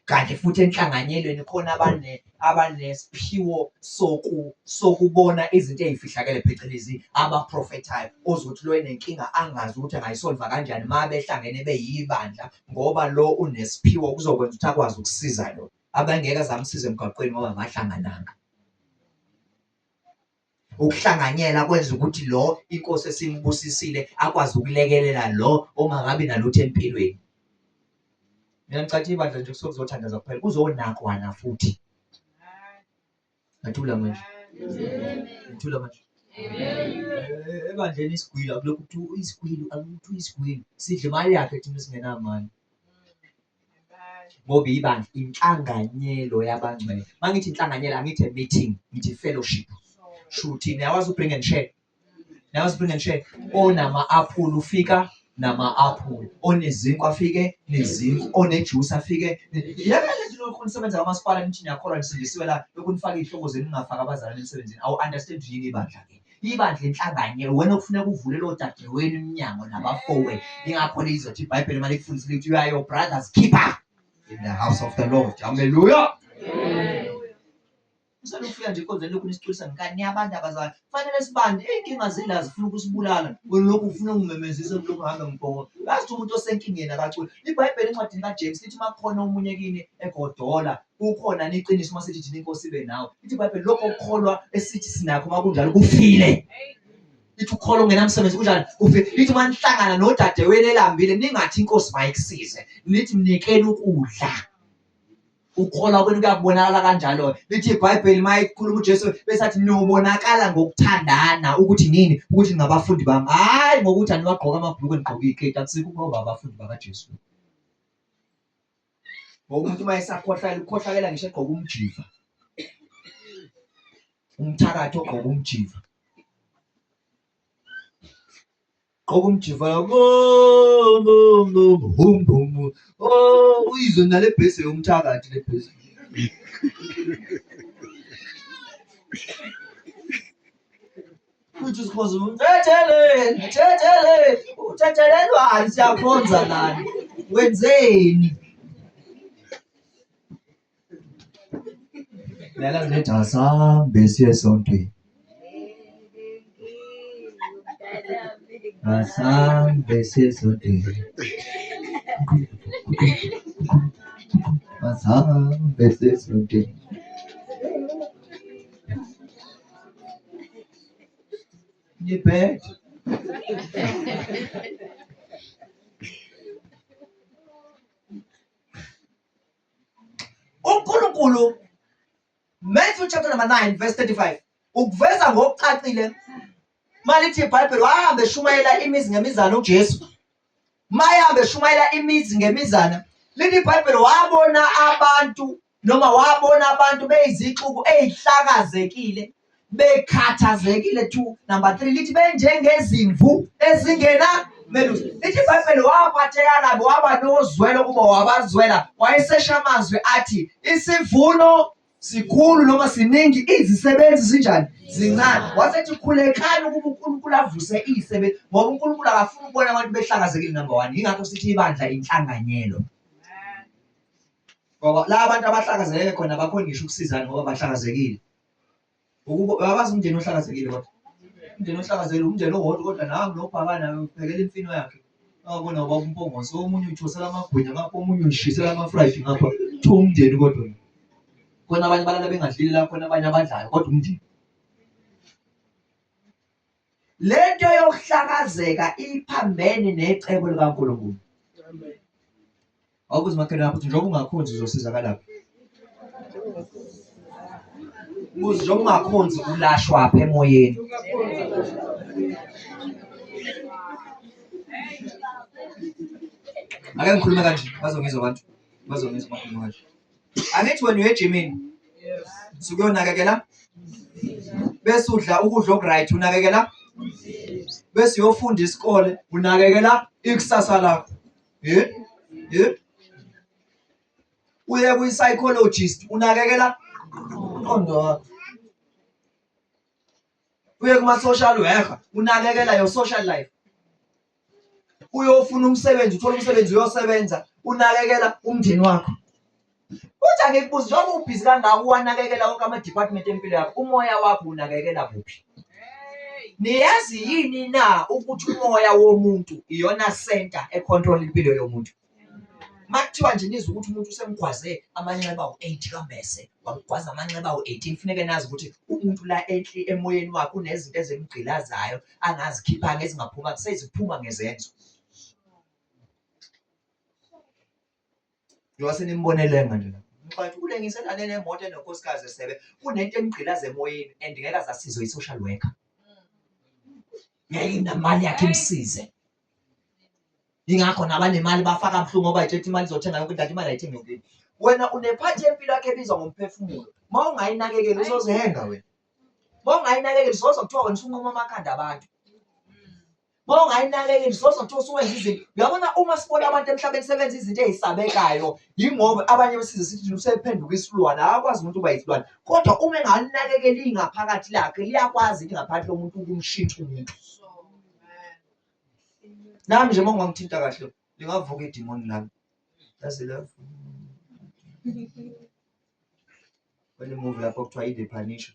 Kanti futhi enhlanganyelweni khona abane abanesiphiwo soku sokubona izinto ezifihlakele phecelezi abaprofethayo ozothi lo enenkinga angazi ukuthi angayisolva kanjani uma behlangene beyibandla ngoba lo unesiphiwo kuzokwenza ukuthi akwazi ukusiza lo abangeke azamsiza emgwaqweni ngoba abahlangananga. Ukuhlanganyela kwenza ukuthi lo inkosi esimbusisile akwazi ukulekelela lo ongakabi nalutho empilweni. Mina ngicathi ibandla nje kusuke kuzothandaza kuphela kuzonakwana futhi. Ngathula manje. Ngathula manje. Ebandleni isigwili akulokhu kuthiwa isigwili akuthiwa isigwili sidla imali yakhe thina singenamali. Ngoba ibandla inhlanganyelo yabangcwele. Uma ngithi inhlanganyelo angithi a meeting, ngithi fellowship. Shuthi niyawazi u-bring and share. Niyawazi u-bring and share. Onama-aphula ufika nama-aphula, onezinkwa afike nezinkwa, onejuice afike. Yeka lento lokhu nisebenza kamasipala nithi niyakholwa nisindisiwe la, lokhu nifake iy'hlobo zenu ningafaki abazalwane emsebenzini. Awu-understand yini ibandla-ke? Ibandla inhlanganyelo wena okufuneka uvulele odadewenu iminyango nabafowenu. Ingakho lizothi iBhayibheli uma likufundisa lithi you are your brother's keeper in the house of the Lord. Hallelujah. Usalufika nje enkonzweni lokhu nisiculisa ngenkani niyabantu abazali. Fanele sibande iy'nkinga zila zifuna ukusibulala. Wena lokhu ufuna ungimemezise kulokhu ngihambe ngibhongo. Yazi umuntu osenkingeni akaculi. IBhayibheli encwadini kaJames lithi uma kukhona omunye kini egodola Kukhona niqiniso uma sithi thina inkosi ibe nawe. Ithi iBhayibheli lokho okukholwa esithi sinakho uma kunjalo kufile. Ithi ukukholwa okungenamsebenzi kunjani? Kufile. Ithi uma nihlangana nodadewenu elambile ningathi inkosi mayikusize. Nithi mnikeni ukudla. Ukukholwa kwenu kuyakubonakala kanjalo. Lithi iBhayibheli uma ikhuluma uJesu bese athi niyobonakala ngokuthandana ukuthi nini ukuthi ningabafundi bami. Hhayi ngokuthi aniwagqoka amabhulukwe nigqoke iketi akusikho ukuba abafundi bakaJesu. Ngoba umuntu uma esakhohlakele ukhohlakela ngisho egqoka umjiva. Umthakathi ogqoka umjiva. Gqoka umjiva hum hum. Oh uyizwe nale bhesi yomthakathi le bhesi. Futhi usikhonza uthetheleni, thetheleni, uthethelelwani siyakhonza lana. Wenzeni? Lala lethi asambe siye esontweni. Asambe siye esontweni. Asambe siye esontweni. Nibhede. UNkulunkulu Matthew chapter number 9 verse 35 ukuveza ngokucacile malithi iBhayibheli wahamba eshumayela imizi ngemizana uJesu mayehamba eshumayela imizi ngemizana lithi iBhayibheli wabona abantu noma wabona abantu beyizixuku ezihlakazekile bekhathazekile 2 number 3 lithi benjengezimvu ezingena melusi lithi iBhayibheli waphatheka kabi waba nozwelo kuba wabazwela wayesesha amazwi athi isivuno sikhulu noma siningi izisebenzi zinjani zincane wasethi khulekani ukuba uNkulunkulu avuse izisebenzi ngoba uNkulunkulu akafuni ukubona abantu behlakazekile number 1 yingakho sithi ibandla inhlanganyelo ngoba la abantu abahlakazeke khona bakhona ngisho ukusizana ngoba bahlakazekile Ukuba uyawazi umndeni ohlakazekile kodwa. Umndeni ohlakazekile umndeni owodwa kodwa nangu nobhakana uphekela imfino yakhe. Wabona ubaba uMpongose omunye uthosela amagwinya ngapha omunye ushisela ama-fried ngapha. Kuthiwa umndeni kodwa. Khona abanye balala bengadlile la khona abanye abadlayo kodwa umndeni. Lento yokuhlakazeka iphambene necebo likaNkulunkulu. Awubuze umakhelwane wakho ukuthi njengoba ungakhonzi uzosizakalaphi. Buze njengoba ungakhonzi ulashwaphi emoyeni. Ake ngikhulume kanje bazongizwa abantu. Bazongizwa bakhulume kanje. Angithi wena uye ejimini. Sukuyonakekela. Bese udla ukudla okuright unakekela. Bese uyofunda isikole unakekela ikusasa lakho. Eh? Eh? Uye kwi-psychologist unakekela umqondo wakho. Uye kuma-social worker unakekela your social life. Uyofuna umsebenzi uthola umsebenzi uyosebenza unakekela umndeni wakho. Uthi angikubuze njengoba ubhizi kangaka uwanakekela wonke ama-department empilo yakho umoya wakho unakekela kuphi? Niyazi yini na ukuthi umoya womuntu iyona center econtrol impilo yomuntu? Makuthiwa nje nizwe ukuthi umuntu usemgwaze amanxeba awu-8 kaMbese, wamgwaza amanxeba awu-18, kufuneke nazi ukuthi umuntu la enhli emoyeni wakhe unezinto ezimgqilazayo angazikhiphanga ezingaphuma seziphuma ngezenzo. Njengoba senimbonele nje la. Mxwathi ulengiselane nemoto enonkosikazi esebe kunento emgqilaza emoyeni and ngeke azasizwe i-social worker. Ngeke inamali yakhe imsize. Yingakho nabanemali bafaka buhlungu ngoba ithethe imali izothenga yonke into kanti imali ayithengi yonke into. Wena unephathi yempilo yakho ebizwa ngomphefumulo. Uma ungayinakekeli uzozihenga wena. Uma ungayinakekeli sozwa kuthiwa wena usunquma amakhanda abantu. Uma ungayinakekeli sozwa kuthiwa usuwenza izinto. Uyabona uma sibona abantu emhlabeni sebenza izinto ey'sabekayo yingoba abanye besize sithi usephenduka isilwane akakwazi umuntu uba yisilwane. Kodwa uma engalinakekeli ingaphakathi lakhe liyakwazi ingaphakathi lomuntu ukumshintsha umuntu. Nami nje uma ungangithinta kahle lingavuka idimoni lami. Yazi lavuka. Kwale movie lapho kuthiwa i-The Punisher.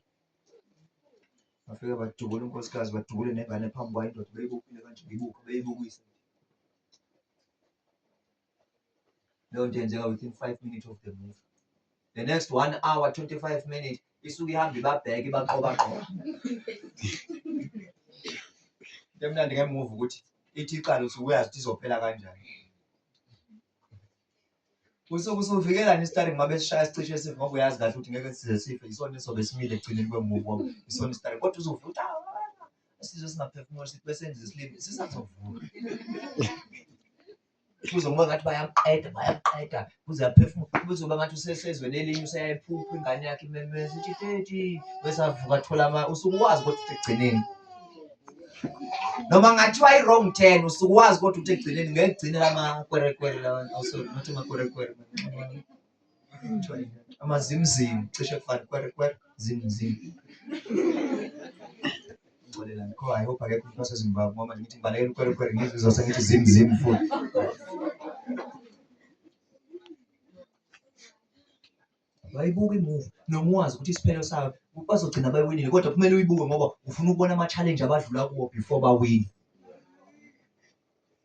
Bafike badubula unkosikazi badubule nengane phambi kwayo indoda beyibuphile kanje beyibuka beyibukisa. Leyo nto yenzeka within 5 minutes of the movie. The next 1 hour 25 minutes isuke ihamba ibabheke ibaqobaqoba. Into emnandi ngemuvi ukuthi ithi iqala usuke uyazi ukuthi izophela kanjani. Usuke usuvikelani isitaringi uma besishaya sicishe sife ngoba uyazi kahle ukuthi ngeke size sife isona esobe simile ekugcineni kwemuvi ngoba isona isitaringi kodwa uzovuka ukuthi ah, sizwe singaphefumula sithi besenza isilimi sisazovuka. Kuzokuba ngathi bayamqeda bayamqeda kuze aphefumule kuzoba ngathi usesezweni elinye useyayiphupha ingane yakhe imemeza ithi teti bese avuka athola ama usuke wazi kodwa ukuthi ekugcineni noma ngathiwa i-wrong turn usuke wazi kodwa ukuthi ekugcineni ngeke kugcine lamakwerekwere lawa oh, sorry not amakwerekwere amazimzimu cishe kufana kwerekwere zimzimu Ngixolelani kho I hope akekho umuntu waseZimbabwe ngoba manje ngithi ngibalekela ukwerekwere ngizizwa sengithi zimzimu futhi. Bayibuka imuvi noma uwazi ukuthi isiphelo sayo bazogcina bayiwinile kodwa kumele uyibuke ngoba ufuna ukubona ama-challenge abadlula kuwo before bawine.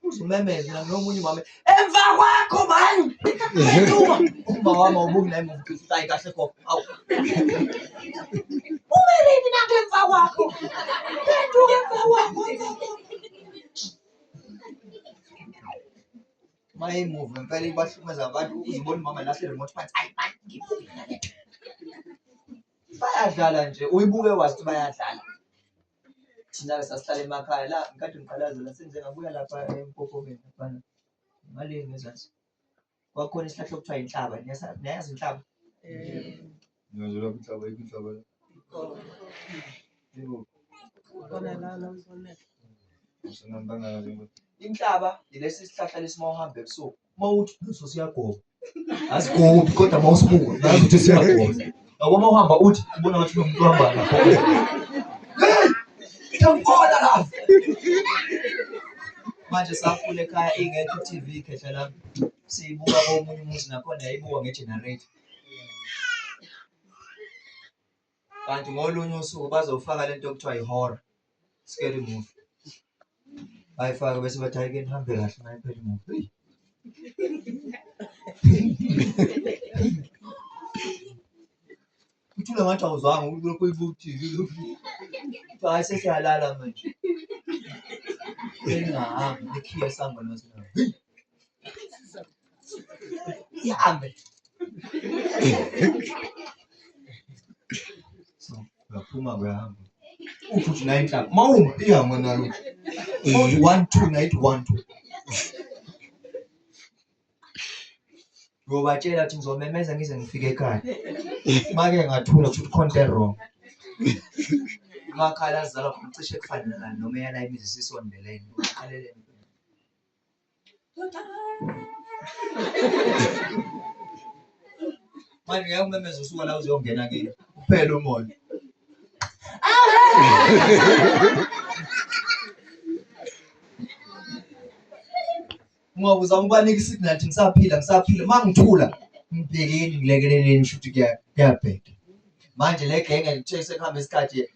Uzumemeze mina nomunye umama emva kwakho mani Phenduka uma wami awubuki naye muvi uthi hayi kahle gogo awu umeleni nange emva kwakho phenduka emva kwakho. Ngempela ibahlukumeza abantu uzibona umama lahle remote phansi. Ayi man ngibuke mina lento. Bayadlala nje uyibuke wazi ukuthi bayadlala. Thina-ke sasihlala emakhaya la ngikade ngiqalaza la sengize ngabuya lapha empophomeni laphana ngale ngezansi. Kwakukhona isihlahla okuthiwa inhlaba, niyayazi inhlaba? Ngiyazi lapho inhlaba ayikho inhlaba la. Yebo. Inhlaba yilesi sihlahla lesi uma uhamba ebusuku uma uthi leso siyagoba asigobi kodwa uma usibuka uyazi ukuthi siyagoba yabo uma uhamba uthi ubona ngathi unomuntu ohamba lapho hey ngiyambona la manje sakhula ekhaya ingekho i-TV khehla lami siyibuka komunye umuzi nakhona yayibuka nge-generator Kanti ngolunye usuku bazofaka lento okuthiwa i-horror, scary movie. Bayifake bese bathi hhayi ke nihambe kahle uma iphela i-movie. Uthule ngathi awuzwanga ulokhu uyibuka i-TV. Kuthiwa hhayi sesiyalala manje. Bengingahambi nikhiye esangweni bese heyi. Ihambe. So, uyaphuma kuyahamba. Uthi uthi nayo inhlaba. Mawuma ihamba nayo. Uthi 1 2 nayithi 1 2. Ngiyobatshela ukuthi ngizomemeza ngize ngifike ekhaya. Make ngathula kusho ukuthi khona into e-wrong. Emakhaya la sizalwa khona cishe kufane nala noma eyala imizi sisondelene. Uqalelene. Manje ngeke umemeze usuka la uzongena kini. Uphele umoya. Ngoba uzama ukubanika isignal ukuthi ngisaphila ngisaphila uma ngithula ngibhekeni ngilekeleleni kusho ukuthi kuyabheda. Manje le genge ngithe sekuhambe isikhathi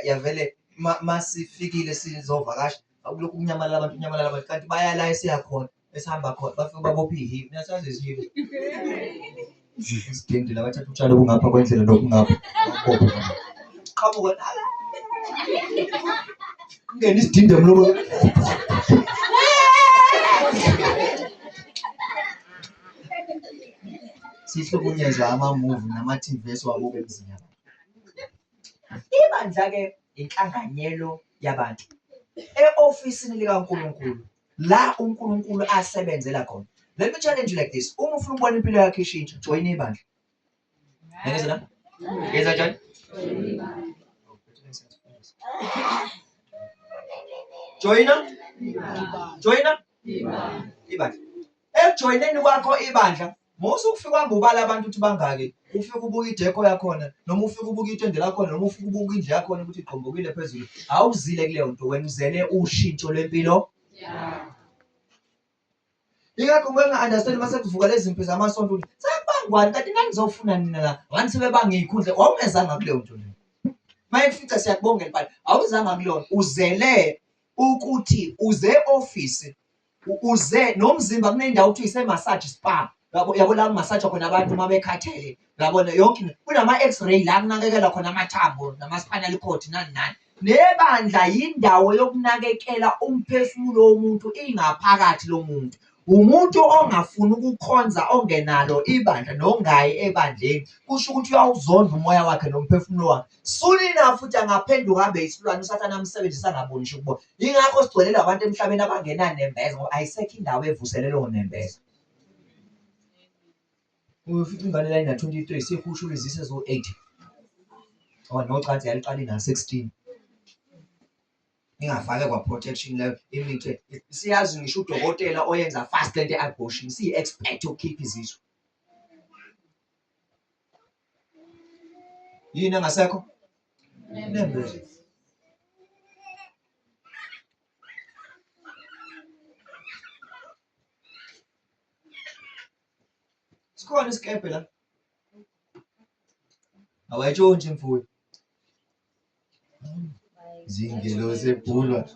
yavele masifikile sizovakasha akulokhu kunyamalala abantu kunyamalala abantu kanti baya la esiya khona esihamba khona bafike babophe ihibi niyasazi izihibi isidindi la bathatha utshani obungapha kwendlela nobungapha babophe qhamuka kungena isidindi emlomeni sihlukunyezwa ama-movie nama-TV esiwabuka emzini yabantu. Ibandla-ke inhlanganyelo yabantu e-ofisini likaNkulunkulu la uNkulunkulu asebenzela khona. Let me challenge you like this. Uma ufuna ukubona impilo yakho ishintsha, join ibandla. Ngenza la? Ngenza njani? Joina? Joina? Ibandla. Ekujoyineni kwakho ibandla, musa ukufika uhambe ubala abantu ukuthi bangaki, ufike ubuke idekho yakhona noma ufike ubuke itende lakhona noma ufike ubuke indlu yakhona ukuthi igqombokile phezulu. Awuzile kuleyo nto wena uzele ushintsho lwempilo. Ingakho ngike nga-understand uma sekuvuka lezi mpi zamasonto ukuthi sekubangwani kanti nanizofuna nina la ngani sebebanga iy'khundla wawungezanga kuleyo nto leyo. Uma ekufica siyakubongela but awuzanga kuleyo nto uzele ukuthi uze e-ofisi uze nomzimba kunendawo kuthiwa ise-massage spa yabo yabo la kumassage khona abantu uma bekhathele yabona yonke into kunama-x-ray la kunakekelwa khona amathambo nama-spinal cord nani nani nebandla yindawo yokunakekela umphefumulo womuntu ingaphakathi lomuntu umuntu ongafuni ukukhonza ongenalo ibandla nongayi ebandleni kusho ukuthi uyawuzonda umoya wakhe nomphefumulo wakhe soon enough futhi angaphenduka abe isilwane usathane amsebenzisa angaboni ngisho ukubona Yingakho sigcwele labantu emhlabeni abangenanembeza ngoba ayisekho indawo evuselelwe ngonembeza. Uyofica ingane la ina-23 sihushula izise eziwu-8. Ngoba nocansi yaliqala ina-16. Ingafake kwa-protection leyo imithi. Siyazi ngisho udokotela oyenza fast lento ye-abortion, siyi-expert yokukhipha izisu. Yini engasekho? Nembeza. Sikhona isikebhe la. Awayitshontshi imfuyo. Zingelosi ebhulwa.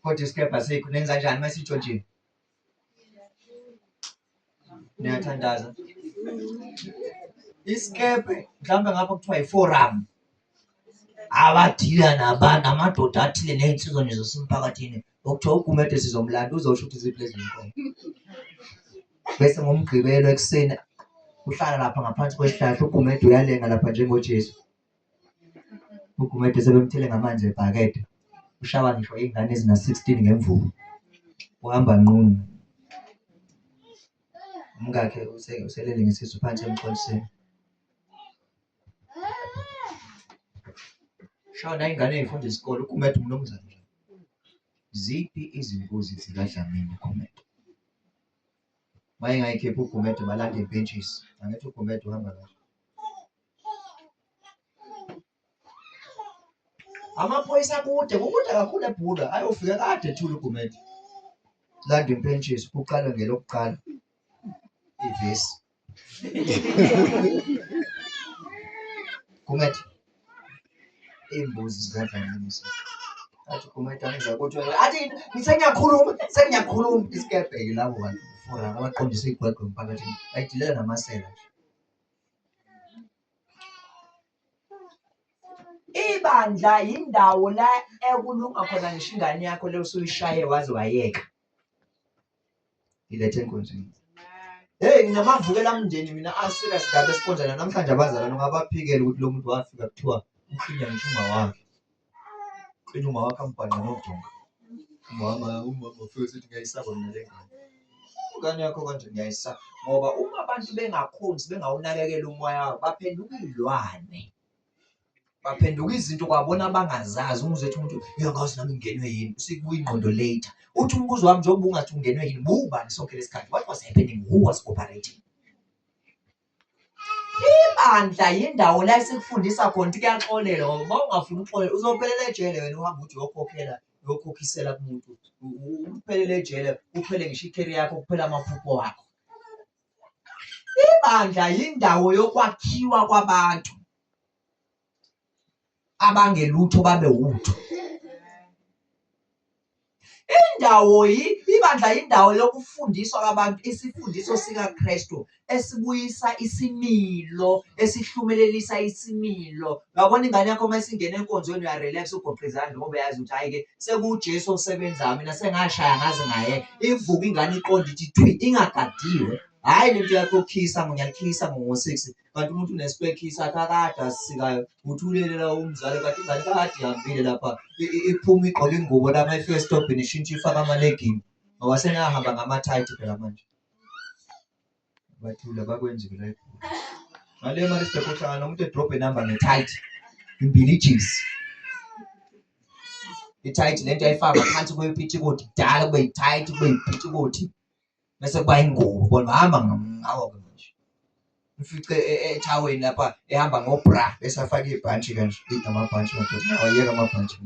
Kodwa isikebhe asikho nenza njani uma sitshontshile? Niyathandaza. Isikebhe mhlawumbe ngapha kuthiwa yi-forum. Abadila nabantu amadoda athile ney'nsizwa nje zasemphakathini. Okuthiwa uGumede sizomlanda uzosho ukuthi ziphi lezi zinkomo. Bese ngoMgqibelo ekuseni uhlala lapha ngaphansi kwesihlahla uGumede uyalenga lapha njengoJesu. UGumede sebemthele ngamanzi ebhakede. Ushawa ngisho iy'ngane ezina-16 ngemvubu. Uhamba nqunu. Umkakhe uselele ngesisu phansi emxoliseni. Shona ingane ey'funda isikole uGumede umnumzane nje. Ziphi izimbuzi zikaDlamini Gumede? Uma engayikhiphi uGumede balanda impentshisi. Angithi uGumede uhamba kahle. Amaphoyisa kude, kukude kakhulu eBhula, ayofika kade ethule uGumede. Landa impentshisi, kuqalwe ngelokuqala ivesi. Gumede. Iy'mbuzi zikadlamini Athi Gumede angizwa ukuthi athi sengiyakhuluma sengiyakhuluma isikebhe-ke labo bantu fora abaqondisa iy'gwegwe emphakathini bayidilela namasela nje. Ibandla yindawo la ekulunga khona ngisho ingane yakho le usuyishaye waze wayeka. Ilethe enkonzweni. Hey nginamavukela mndeni mina aserious kabi esikhonzana namhlanje abazalwane ungabaphikela ukuthi lo muntu wafika kuthiwa uklinya ngisho uma wakhe. Uklinya uma wakhe ambhanqa nodonga. Umama umama ufike uthi ngiyayisaba mina le ngane. Ingane yakho kanje ngiyayisaba ngoba uma abantu bengakhonzi bengawunakekela umoya wabo baphenduka iy'lwane. Baphenduka izinto kwabona abangazazi umuzwe ethi umuntu uyangazi nami ngingenwe yini usikubuya ingqondo later uthi umbuzo wami njengoba ungathi ungenwe yini buwubani sonke lesikhathi what was happening who was operating ibandla yindawo la esikufundisa khona ukuthi kuyaxolelwa ngoba uma ungafuni ukuxolela uzophelela ejele wena uhambe uthi uyokhokhela uyokhokhisela kumuntu uphelele ejele kuphele ngisho ikheri yakho kuphela amaphupho wakho ibandla yindawo yokwakhiwa kwabantu abangelutho babe wutho. Indawo ibandla indawo yokufundiswa kwabantu isifundiso sikaKristu esibuyisa isimilo, esihlumelelisa isimilo. Uyabona ingane yakho uma isingena enkonzweni uyarelax ugoqe izandla ngoba uyazi ukuthi hhayi-ke sekuwuJesu osebenzayo mina sengashaya ngaze ngayeka. Ivuke ingane iqonde ithi thwi ingagadiwe. Hhayi lento yakho yokukhisa ngiyakhisa ngo-six kanti umuntu unespekhisi sakhe akade asisikayo uthi ulele la umzali kanti ingane kade ihambile lapha iphuma igqoke ingubo la uma ifika esitobhini ishintshe ifake amalegini ngoba sengahamba ngama-tight phela manje bathula bakwenziwe la ngale Maritzburg uhlangana nomuntu edrobheni hamba nge-tight imbilijisi i-tight lento ayifaka ngaphansi kwepitikoti kudala kube yi-tight kube yipitikoti bese kuba ingubo bona bahamba ngawo-ke manje mfice e, e, ethaweni lapha ehamba ngobra bese afake ibhantshi kanje amabhantshi madoda awayeka amabhantshi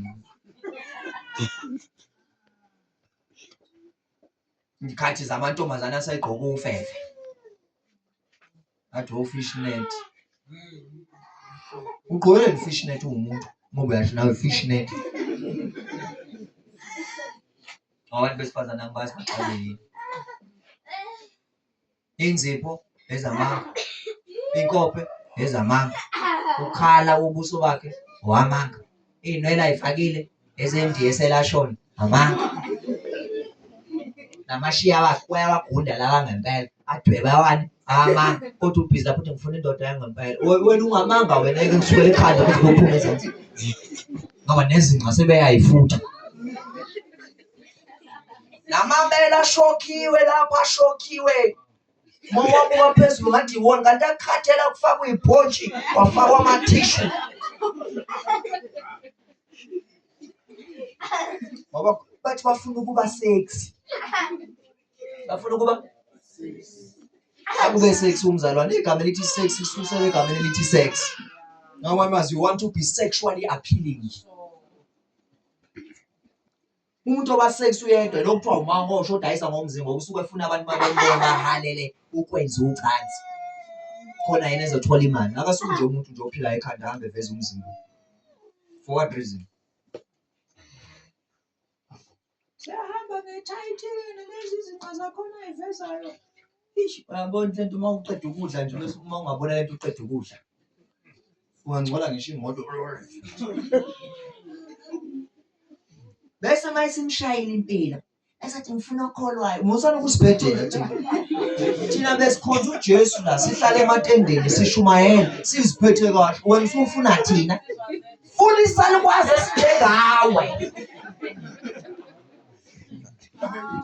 ngikhathi zamantombazane asayigqoka ufefe athi o-fishnet ugqokeleni fishnet uwumuntu ngoba uyasho nawe fishnet abantu besifazane angibazi baqale yini inzipho ezamanga inkophe ezamanga ukhala ubuso bakhe owamanga iy'nwele ayifakile ezendiya eselashona amanga namashiya wakhe uyawagunda lawa ngempela adwebe awani amanga kodwa ubhizi lapho uthi ngifuna indoda yangempela wena ungamanga wena eke kusukela ekhanda kuze kuyophuma ezansi ngoba nezinqa sebeyayifutha namabele ashokhiwe lapho ashokhiwe uma wabuka phezulu ngathi iwona kanti akhathela kufakwa ibhontshi kwafakwa amathishu ngoba bathi bafuna ukuba sexy bafuna ukuba akube sexy umzalwane igama elithi sex lisuselwe egameni elithi sex noma mazi you want to be sexually appealing Umuntu oba sex uyedwa lo kuthiwa umahosha odayisa ngomzimba usuke efuna abantu babembona bahalele ukwenza ucansi. Khona yena ezothola imali. Akasuki nje umuntu nje ophilayo ekhanda ahambe eveza umzimba. For what reason? Siyahamba ngethayithini lezi zinqa zakhona eyivezayo. Ish, uyabona lento uma uqeda ukudla nje bese uma ungabona lento uqeda ukudla. Ungangcola ngisho imoto. Bese uma isimshayile impilo esathi ngifuna okholwayo, musani ukusibhedela thina. Thina besikhonza uJesu la, sihlale ematendeni sishumayela, siziphethe kahle. Wena usufuna thina. Funa isalukwazi esinjengawe.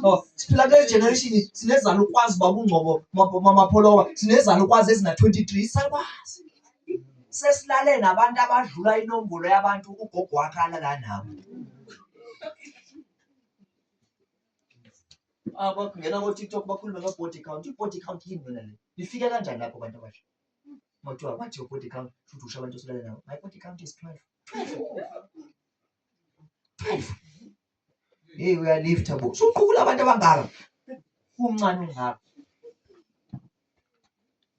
Oh, siphila kule generation sinezalukwazi baba uNgcobo mama Pholoba, sinezalukwazi ezina-23 isalukwazi. Sesilale nabantu abadlula inombolo yabantu ugogo wakhe alala nabo. Ah, bangena ko-TikTok bakhulume nge-body count. I-body count yini yona le? Nifike kanjani lapho bantu abasha? Uma kuthiwa what your body count, shuthi usho abantu osulale nabo. My body count is 12. 12. 12. Hey, uyalifta bo. Usuqukula abantu abangaka. Umncane ungaka.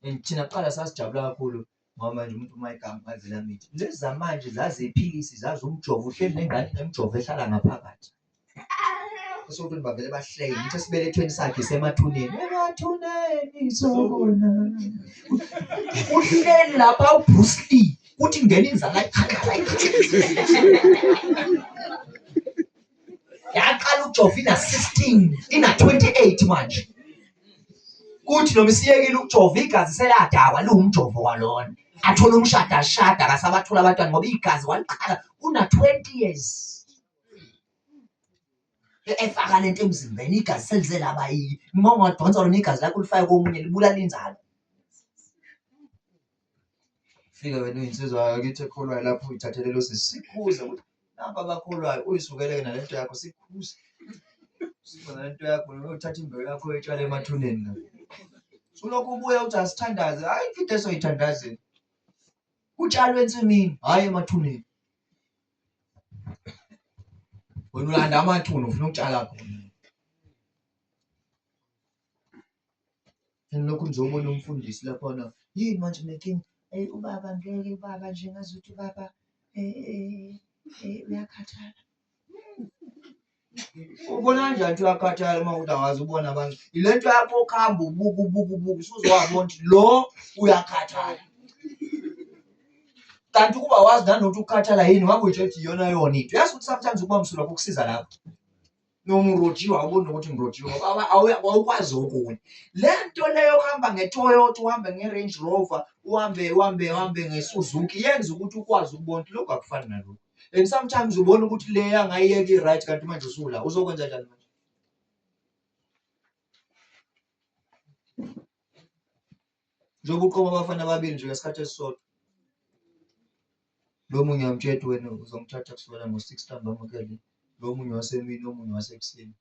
And thina kuqala sasijabula kakhulu ngoba manje umuntu uma eganga avela mithi. Lezi zamanje zazi iphilisi, zazi umjovo, uhleli nengane nemjovo ehlala ngaphakathi. Esontweni bavele bahleke ngithi esibelethweni sakhe semathuneni. Emathuneni sobona. Uhleli lapha uBruce Lee kuthi ngena inzala yaqala ukujova ina-16 ina-28 manje kuthi noma isiyekile ukujova igazi seladakwa liwumjovo kwalona athole umshado ashada akasabathola abantwana ngoba igazi waliqala una-20 years efaka lento emzimbeni igazi selize laba yiyo uma ungadonsa lona igazi lakho ulifake komunye libulala inzalo fika wena uyinsizwa yakithi ekholwayo lapho uyithathele lo sisi sikhuze ukuthi nampa abakholwayo uyisukele-ke nalento yakho sikhuze suka nalento yakho uyothatha imbewu yakho uyitshala emathuneni la sulokhu ubuya uthi asithandaze hhayi into esoyithandazela kutshalwe ensimini hhayi emathuneni wena ulanda amathuna ufuna ukutshala khona Ngilokhu ngizobona umfundisi laphana, yini manje unenkinga? Eyi ubaba ngeke ubaba nje ngazuthi ubaba uyakhathala. Ubona kanjani ukuthi uyakhathala uma ukuthi awazi ubona abantu? Yile nto yakho okuhamba ubuka ubuka ubuka usuzowabona ukuthi lo uyakhathala. Kanti ukuba wazi nanokuthi ukukhathala yini ngabe uyitshela ukuthi iyona yona into. Uyazi ukuthi sometimes ukuba msulwa kukusiza lapho. Noma urojiwe awuboni nokuthi ngirojiwe ngoba awukwazi okunye. Le nto leyo yokuhamba nge-Toyota uhambe nge-Range Rover uhambe uhambe uhambe nge-Suzuki yenza ukuthi ukwazi ukubona ukuthi lokhu akufani nalokhu. And sometimes ubona ukuthi le angayiyeka i-right kanti manje usula uzokwenza njani manje? Njengoba uqoma abafana ababili nje ngesikhathi esisodwa. Lo munye uyamtshela wena uzongithatha kusukela ngo-six ntambama kuya le. Lo munye wasemini, omunye wasekuseni.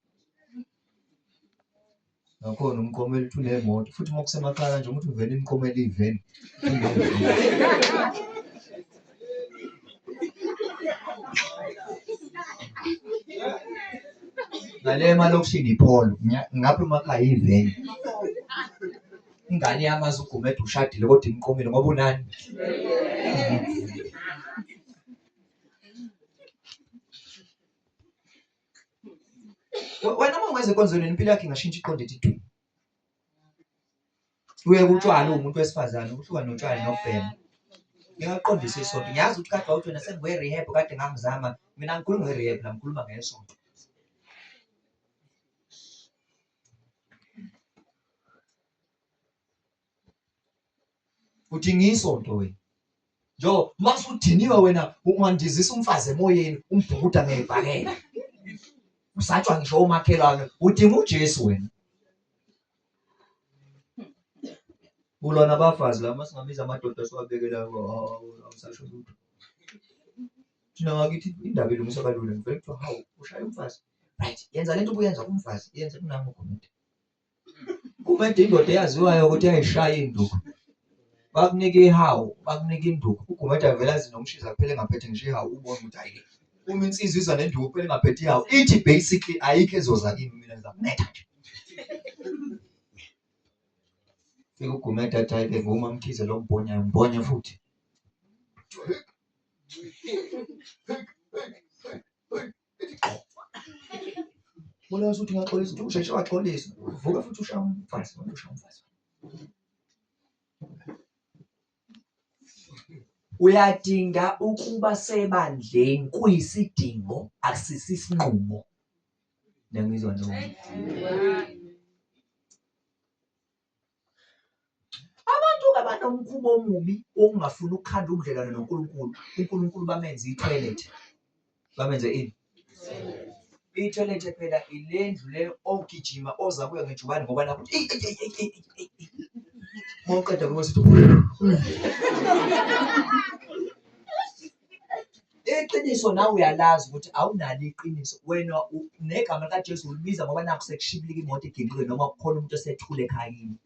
Nakhona umqomela uthi unemoto futhi uma kusemakhaya kanje umuntu uvele imqomele iveni. Ngale emalokishini ipholo, ngapha emakhaya iveni. Ingane yami azi uGumede ushadile kodwa imqomile ngoba unani? Wena uma ungeza enkonzweni impilo yakho ingashintsha iqonde ithi dwi. Uyeke utshwala uwumuntu wesifazane uhluka notshwala nokubhema. Ngingaqondisa isonto. Ngiyazi ukuthi kade wawuthi wena sengiwe-rehab kade ngangizama. Mina angikhulumi nge-rehab la ngikhuluma ngesonto. Uthi ngisonto wena. Njo masudiniwe wena ungandizisa umfazi emoyeni umbhukuda ngeyibhakela. Usatshwa ngisho umakhelwane udinga uJesu wena. Kulwa nabafazi la masingabiza amadoda siwabekela awusasho lutho. Thina ngakithi indaba ilungiswa kalula ngivele kuthiwa hawu ushaya umfazi. Right, yenza lento ubuyenza kumfazi, yenze kunami uGumede. Gumede indoda eyaziwayo ukuthi yayishaya induku. Bakunika ihawu, bakunika induku. UGumede avele azi nomshiza kuphela engaphethe ngisho ihawu ubone ukuthi hayi uma insizwa iza nenduku kuphela ingaphethe ihawu. Ithi basically ayikho ezoza kimi mina ngizakunetha nje. Fika uGumede athi hayi ke nguMaMkhize lo mbhonyayo, mbhonya futhi. Bona usuthi ngiyaxolisa uthi usheshe waxolisa uvuka futhi ushaya umfazi wena ushaya umfazi. Uyadinga ukuba sebandleni kuyisidingo akusisi isinqumo. Niyangizwa noma? Abantu-ke banomkhuba omubi wokungafuni ukukhanda ubudlelwane noNkulunkulu. UNkulunkulu bamenze ithoyilethe. Bamenze ini? Ithoyilethe phela ile ndlu le ogijima oza kuyo ngejubane ngoba nakho eyi eyi eyi eyi eyi eyi. Uma uqeda kuyo sithi Iqiniso nawe uyalazi ukuthi awunalo iqiniso wena negama likaJesu ulibiza ngoba nakhu sekushibilika imoto iginqile noma kukhona umuntu osethule ekhaya kini.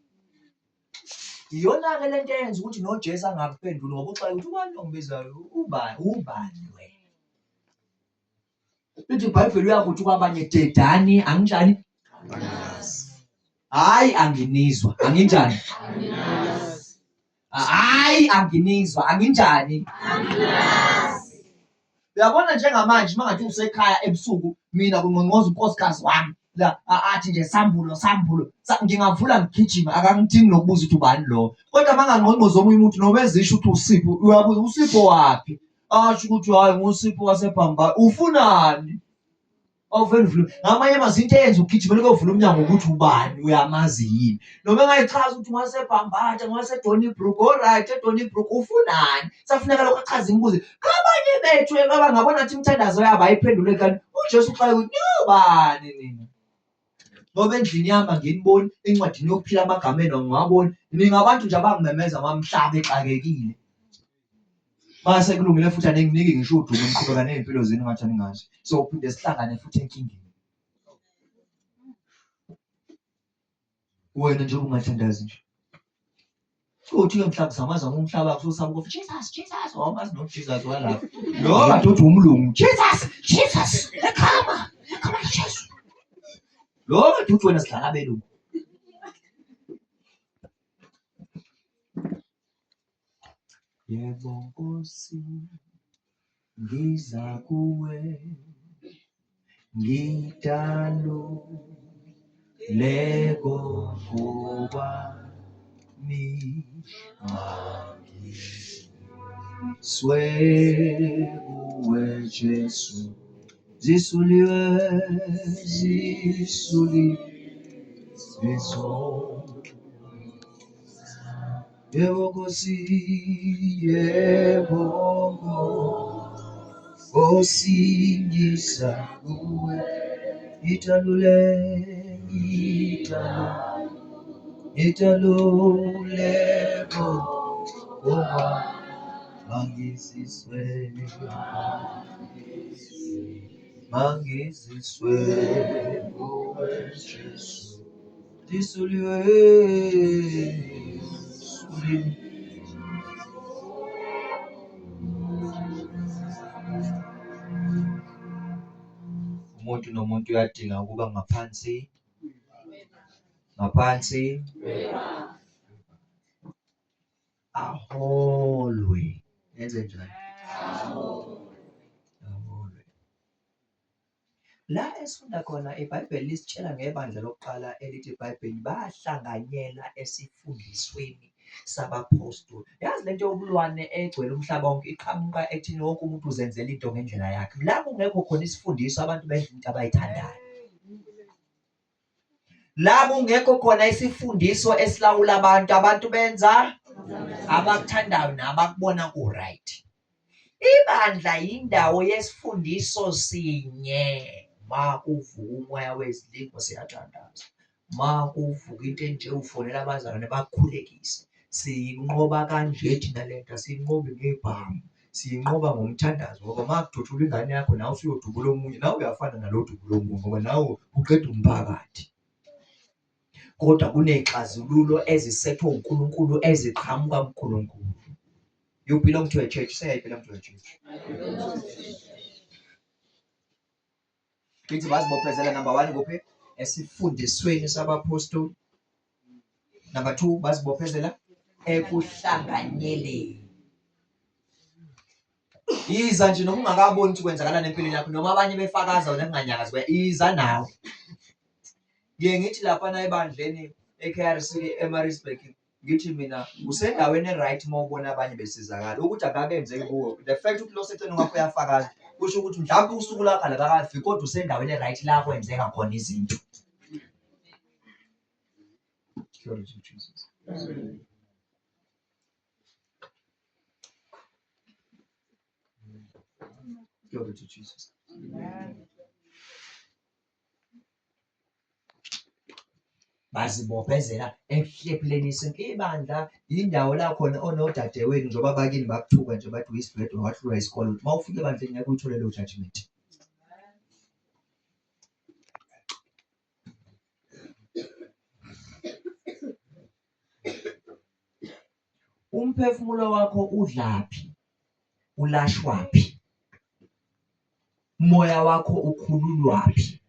Iyona-ke le nto eyenza ukuthi noJesu angakuphenduli ngoba uxake ukuthi ubani ongibizayo, ubani, ubani wena? Lithi iBhayibheli uyakuthi kwabanye dedani anginjani? Hayi anginizwa, anginjani? Hayi anginizwa, anginjani? Uyabona njengamanje uma ngathi usekhaya ebusuku mina kungqongqoza unkosikazi wami la athi nje sambulo sambulo ngingavula ngigijima akangidingi nokubuza ukuthi ubani lo kodwa uma ngangqongqoza omunye umuntu noma ezisho ukuthi usipho uyabuza usipho waphi asho ukuthi hhayi ngusipho wasebhamba ufunani Awuvele uvule ngamanye amazwi into eyenza ugijimele kuyovula umnyango ukuthi ubani uyamazi yini noma engayichaza ukuthi ungasebhambatha ungasedonnybrook alright edonnybrook ufunani safuneka lokho achaze imibuzo kabanye bethu abangabona ukuthi imithandazo yabo ayiphendule kanti uJesu uxwaye ukuthi niyobani nina ngoba endlini yami anginiboni encwadini yokuphila amagama enu angiwaboni ningabantu nje abangimemeza mamhlaba exakekile Mase kulungile futhi aninginiki ngisho udumo niqhubeka ney'mpilo zenu ngathi aningazi. Sophinde sihlangane futhi enkingeni. Wena nje ungathandazi nje. Uthi-ke mhla kuzamazama umhlaba kususaba ukuthi Jesus, Jesus, awumazi no-Jesus walapha. Lo kade uthi umlungu, Jesus, Jesus, ekhama, ekhama Jesu. Lo kade uthi wena sidlala abelungu. Yebo Nkosi, ngiza kuwe, ngidaluleko ngokwami, mangiswe kuwe Jesu, zisuliwe, zisuliwe izono. Yebo Nkosi, yebo Nkosi, ngiza kuwe, ngidalule, ngidalule, ngidalule ngoba mangiziswe, mangiziswe kuwe Jesu. Disuliwe, suliwe. Umuntu nomuntu uyadinga ukuba ngaphansi ngaphansi aholwe enze njani aholwe La esifunda khona iBhayibheli lisitshela ngebandla lokuqala elithi iBhayibheli bahlanganyela esifundisweni sabaphostoli. Yazi lento yobulwane egcwele umhlaba wonke iqhamuka ekutheni wonke umuntu uzenzela into ngendlela yakhe. La kungekho khona isifundiso abantu benza into abayithandayo. La kungekho khona isifundiso esilawula abantu, abantu benza abakuthandayo nabakubona ku-right. Ibandla yindawo yesifundiso sinye. Ma kuvuka umoya wezilingo siyathandaza. Ma kuvuka into enje ufonela abazalwane bakukhulekise. Siyinqoba kanje thina le nto asiyinqobi ngebhamu. Siyinqoba ngomthandazo ngoba uma kudutshulwa ingane yakho nawe usuyodubula omunye, nawe uyafana nalo odubula omunye ngoba nawe uqeda umphakathi. Kodwa kuney'xazululo ezisethwe uNkulunkulu eziqhamuka kuNkulunkulu. You belong to a church. Say I belong to a church. Kithi bazibophezela number 1 kuphi? Esifundisweni sabaphostoli. Number 2 bazibophezela ekuhlanganyeleni. Yiza nje noma ungakaboni ukuthi kwenzakalani empilweni yakho noma abanye befakaza wena kunganyakazi kwa iza nawe. Ngiye ngithi laphana ebandleni e-KRC eMaritzburg. Ngithi mina usendaweni e-right uma ubona abanye besizakala ukuthi akakenzeki kuwe. The fact ukuthi lo seceleni kwakho uyafakaza kusho ukuthi mhlawumbe usuku lwakho alukakafiki kodwa usendaweni e-right la kwenzeka khona izinto. Glory to Jesus. Glory to Jesus. Bazibophezela ekuhlephuleni isintu. Ibandla yindawo la khona onodadewenu njengoba bakini bakuthuka nje bathi uyisidwedwe wahlulwa isikole uthi uma ufika ebandleni ngeke uyithole leyo judgment. Umphefumulo wakho udlaphi? Ulashwaphi? Umoya wakho ukhululwaphi?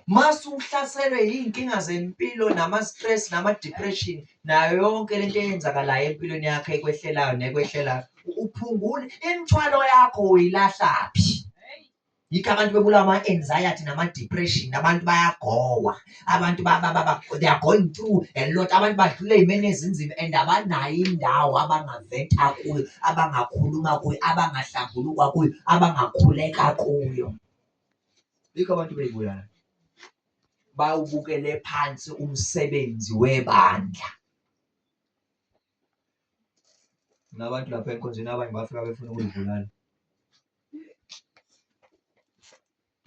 Mase uhlaselwe yiy'nkinga zempilo nama-stress nama-depression nayo yonke lento eyenzakalayo empilweni yakho ekwehlelayo nekwehlelayo, uphungule imithwalo yakho uyilahlaphi? Yikho abantu bebulawa ama-anxiety nama-depression, abantu bayagowa, abantu they are going through a lot, abantu badlula ey'meni ezinzima and abanayo indawo abangaventa kuyo, abangakhuluma kuyo, abangahlambuluka kuyo, abangakhuleka kuyo. Yikho abantu beyibulala. Bawubukele phansi umsebenzi webandla. Nabantu lapha enkonzweni abanye bafika befuna ukuyibulala.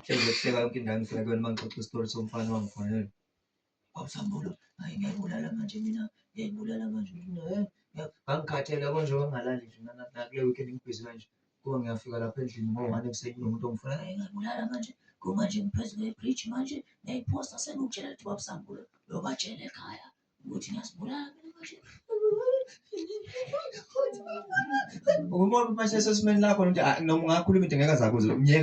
Hlezi kuhleka yonke indawo engifika kuyona uma ngixoxa isitori somfana wangifonela. Baba Sambulo, hayi ngiyayibulala manje mina, ngiyayibulala manje mina. Ngangikhathele yabo nje ngingalali nje nakule weekend ngibhizi kanje. Kuba ngiyafika lapha endlini ngo-1 ekuseni kunomuntu ongifuna, hayi ngiyayibulala manje. Kumanje ngiphezu kwe-bridge manje, ngiyayiphosta sengikutshela ukuthi baba Sambulo, uyobatshela ekhaya ukuthi ngiyazibulala mina manje. Ubona uma sesesimeni lakho nje noma ungakhuluma into ngeke azakuze myeke.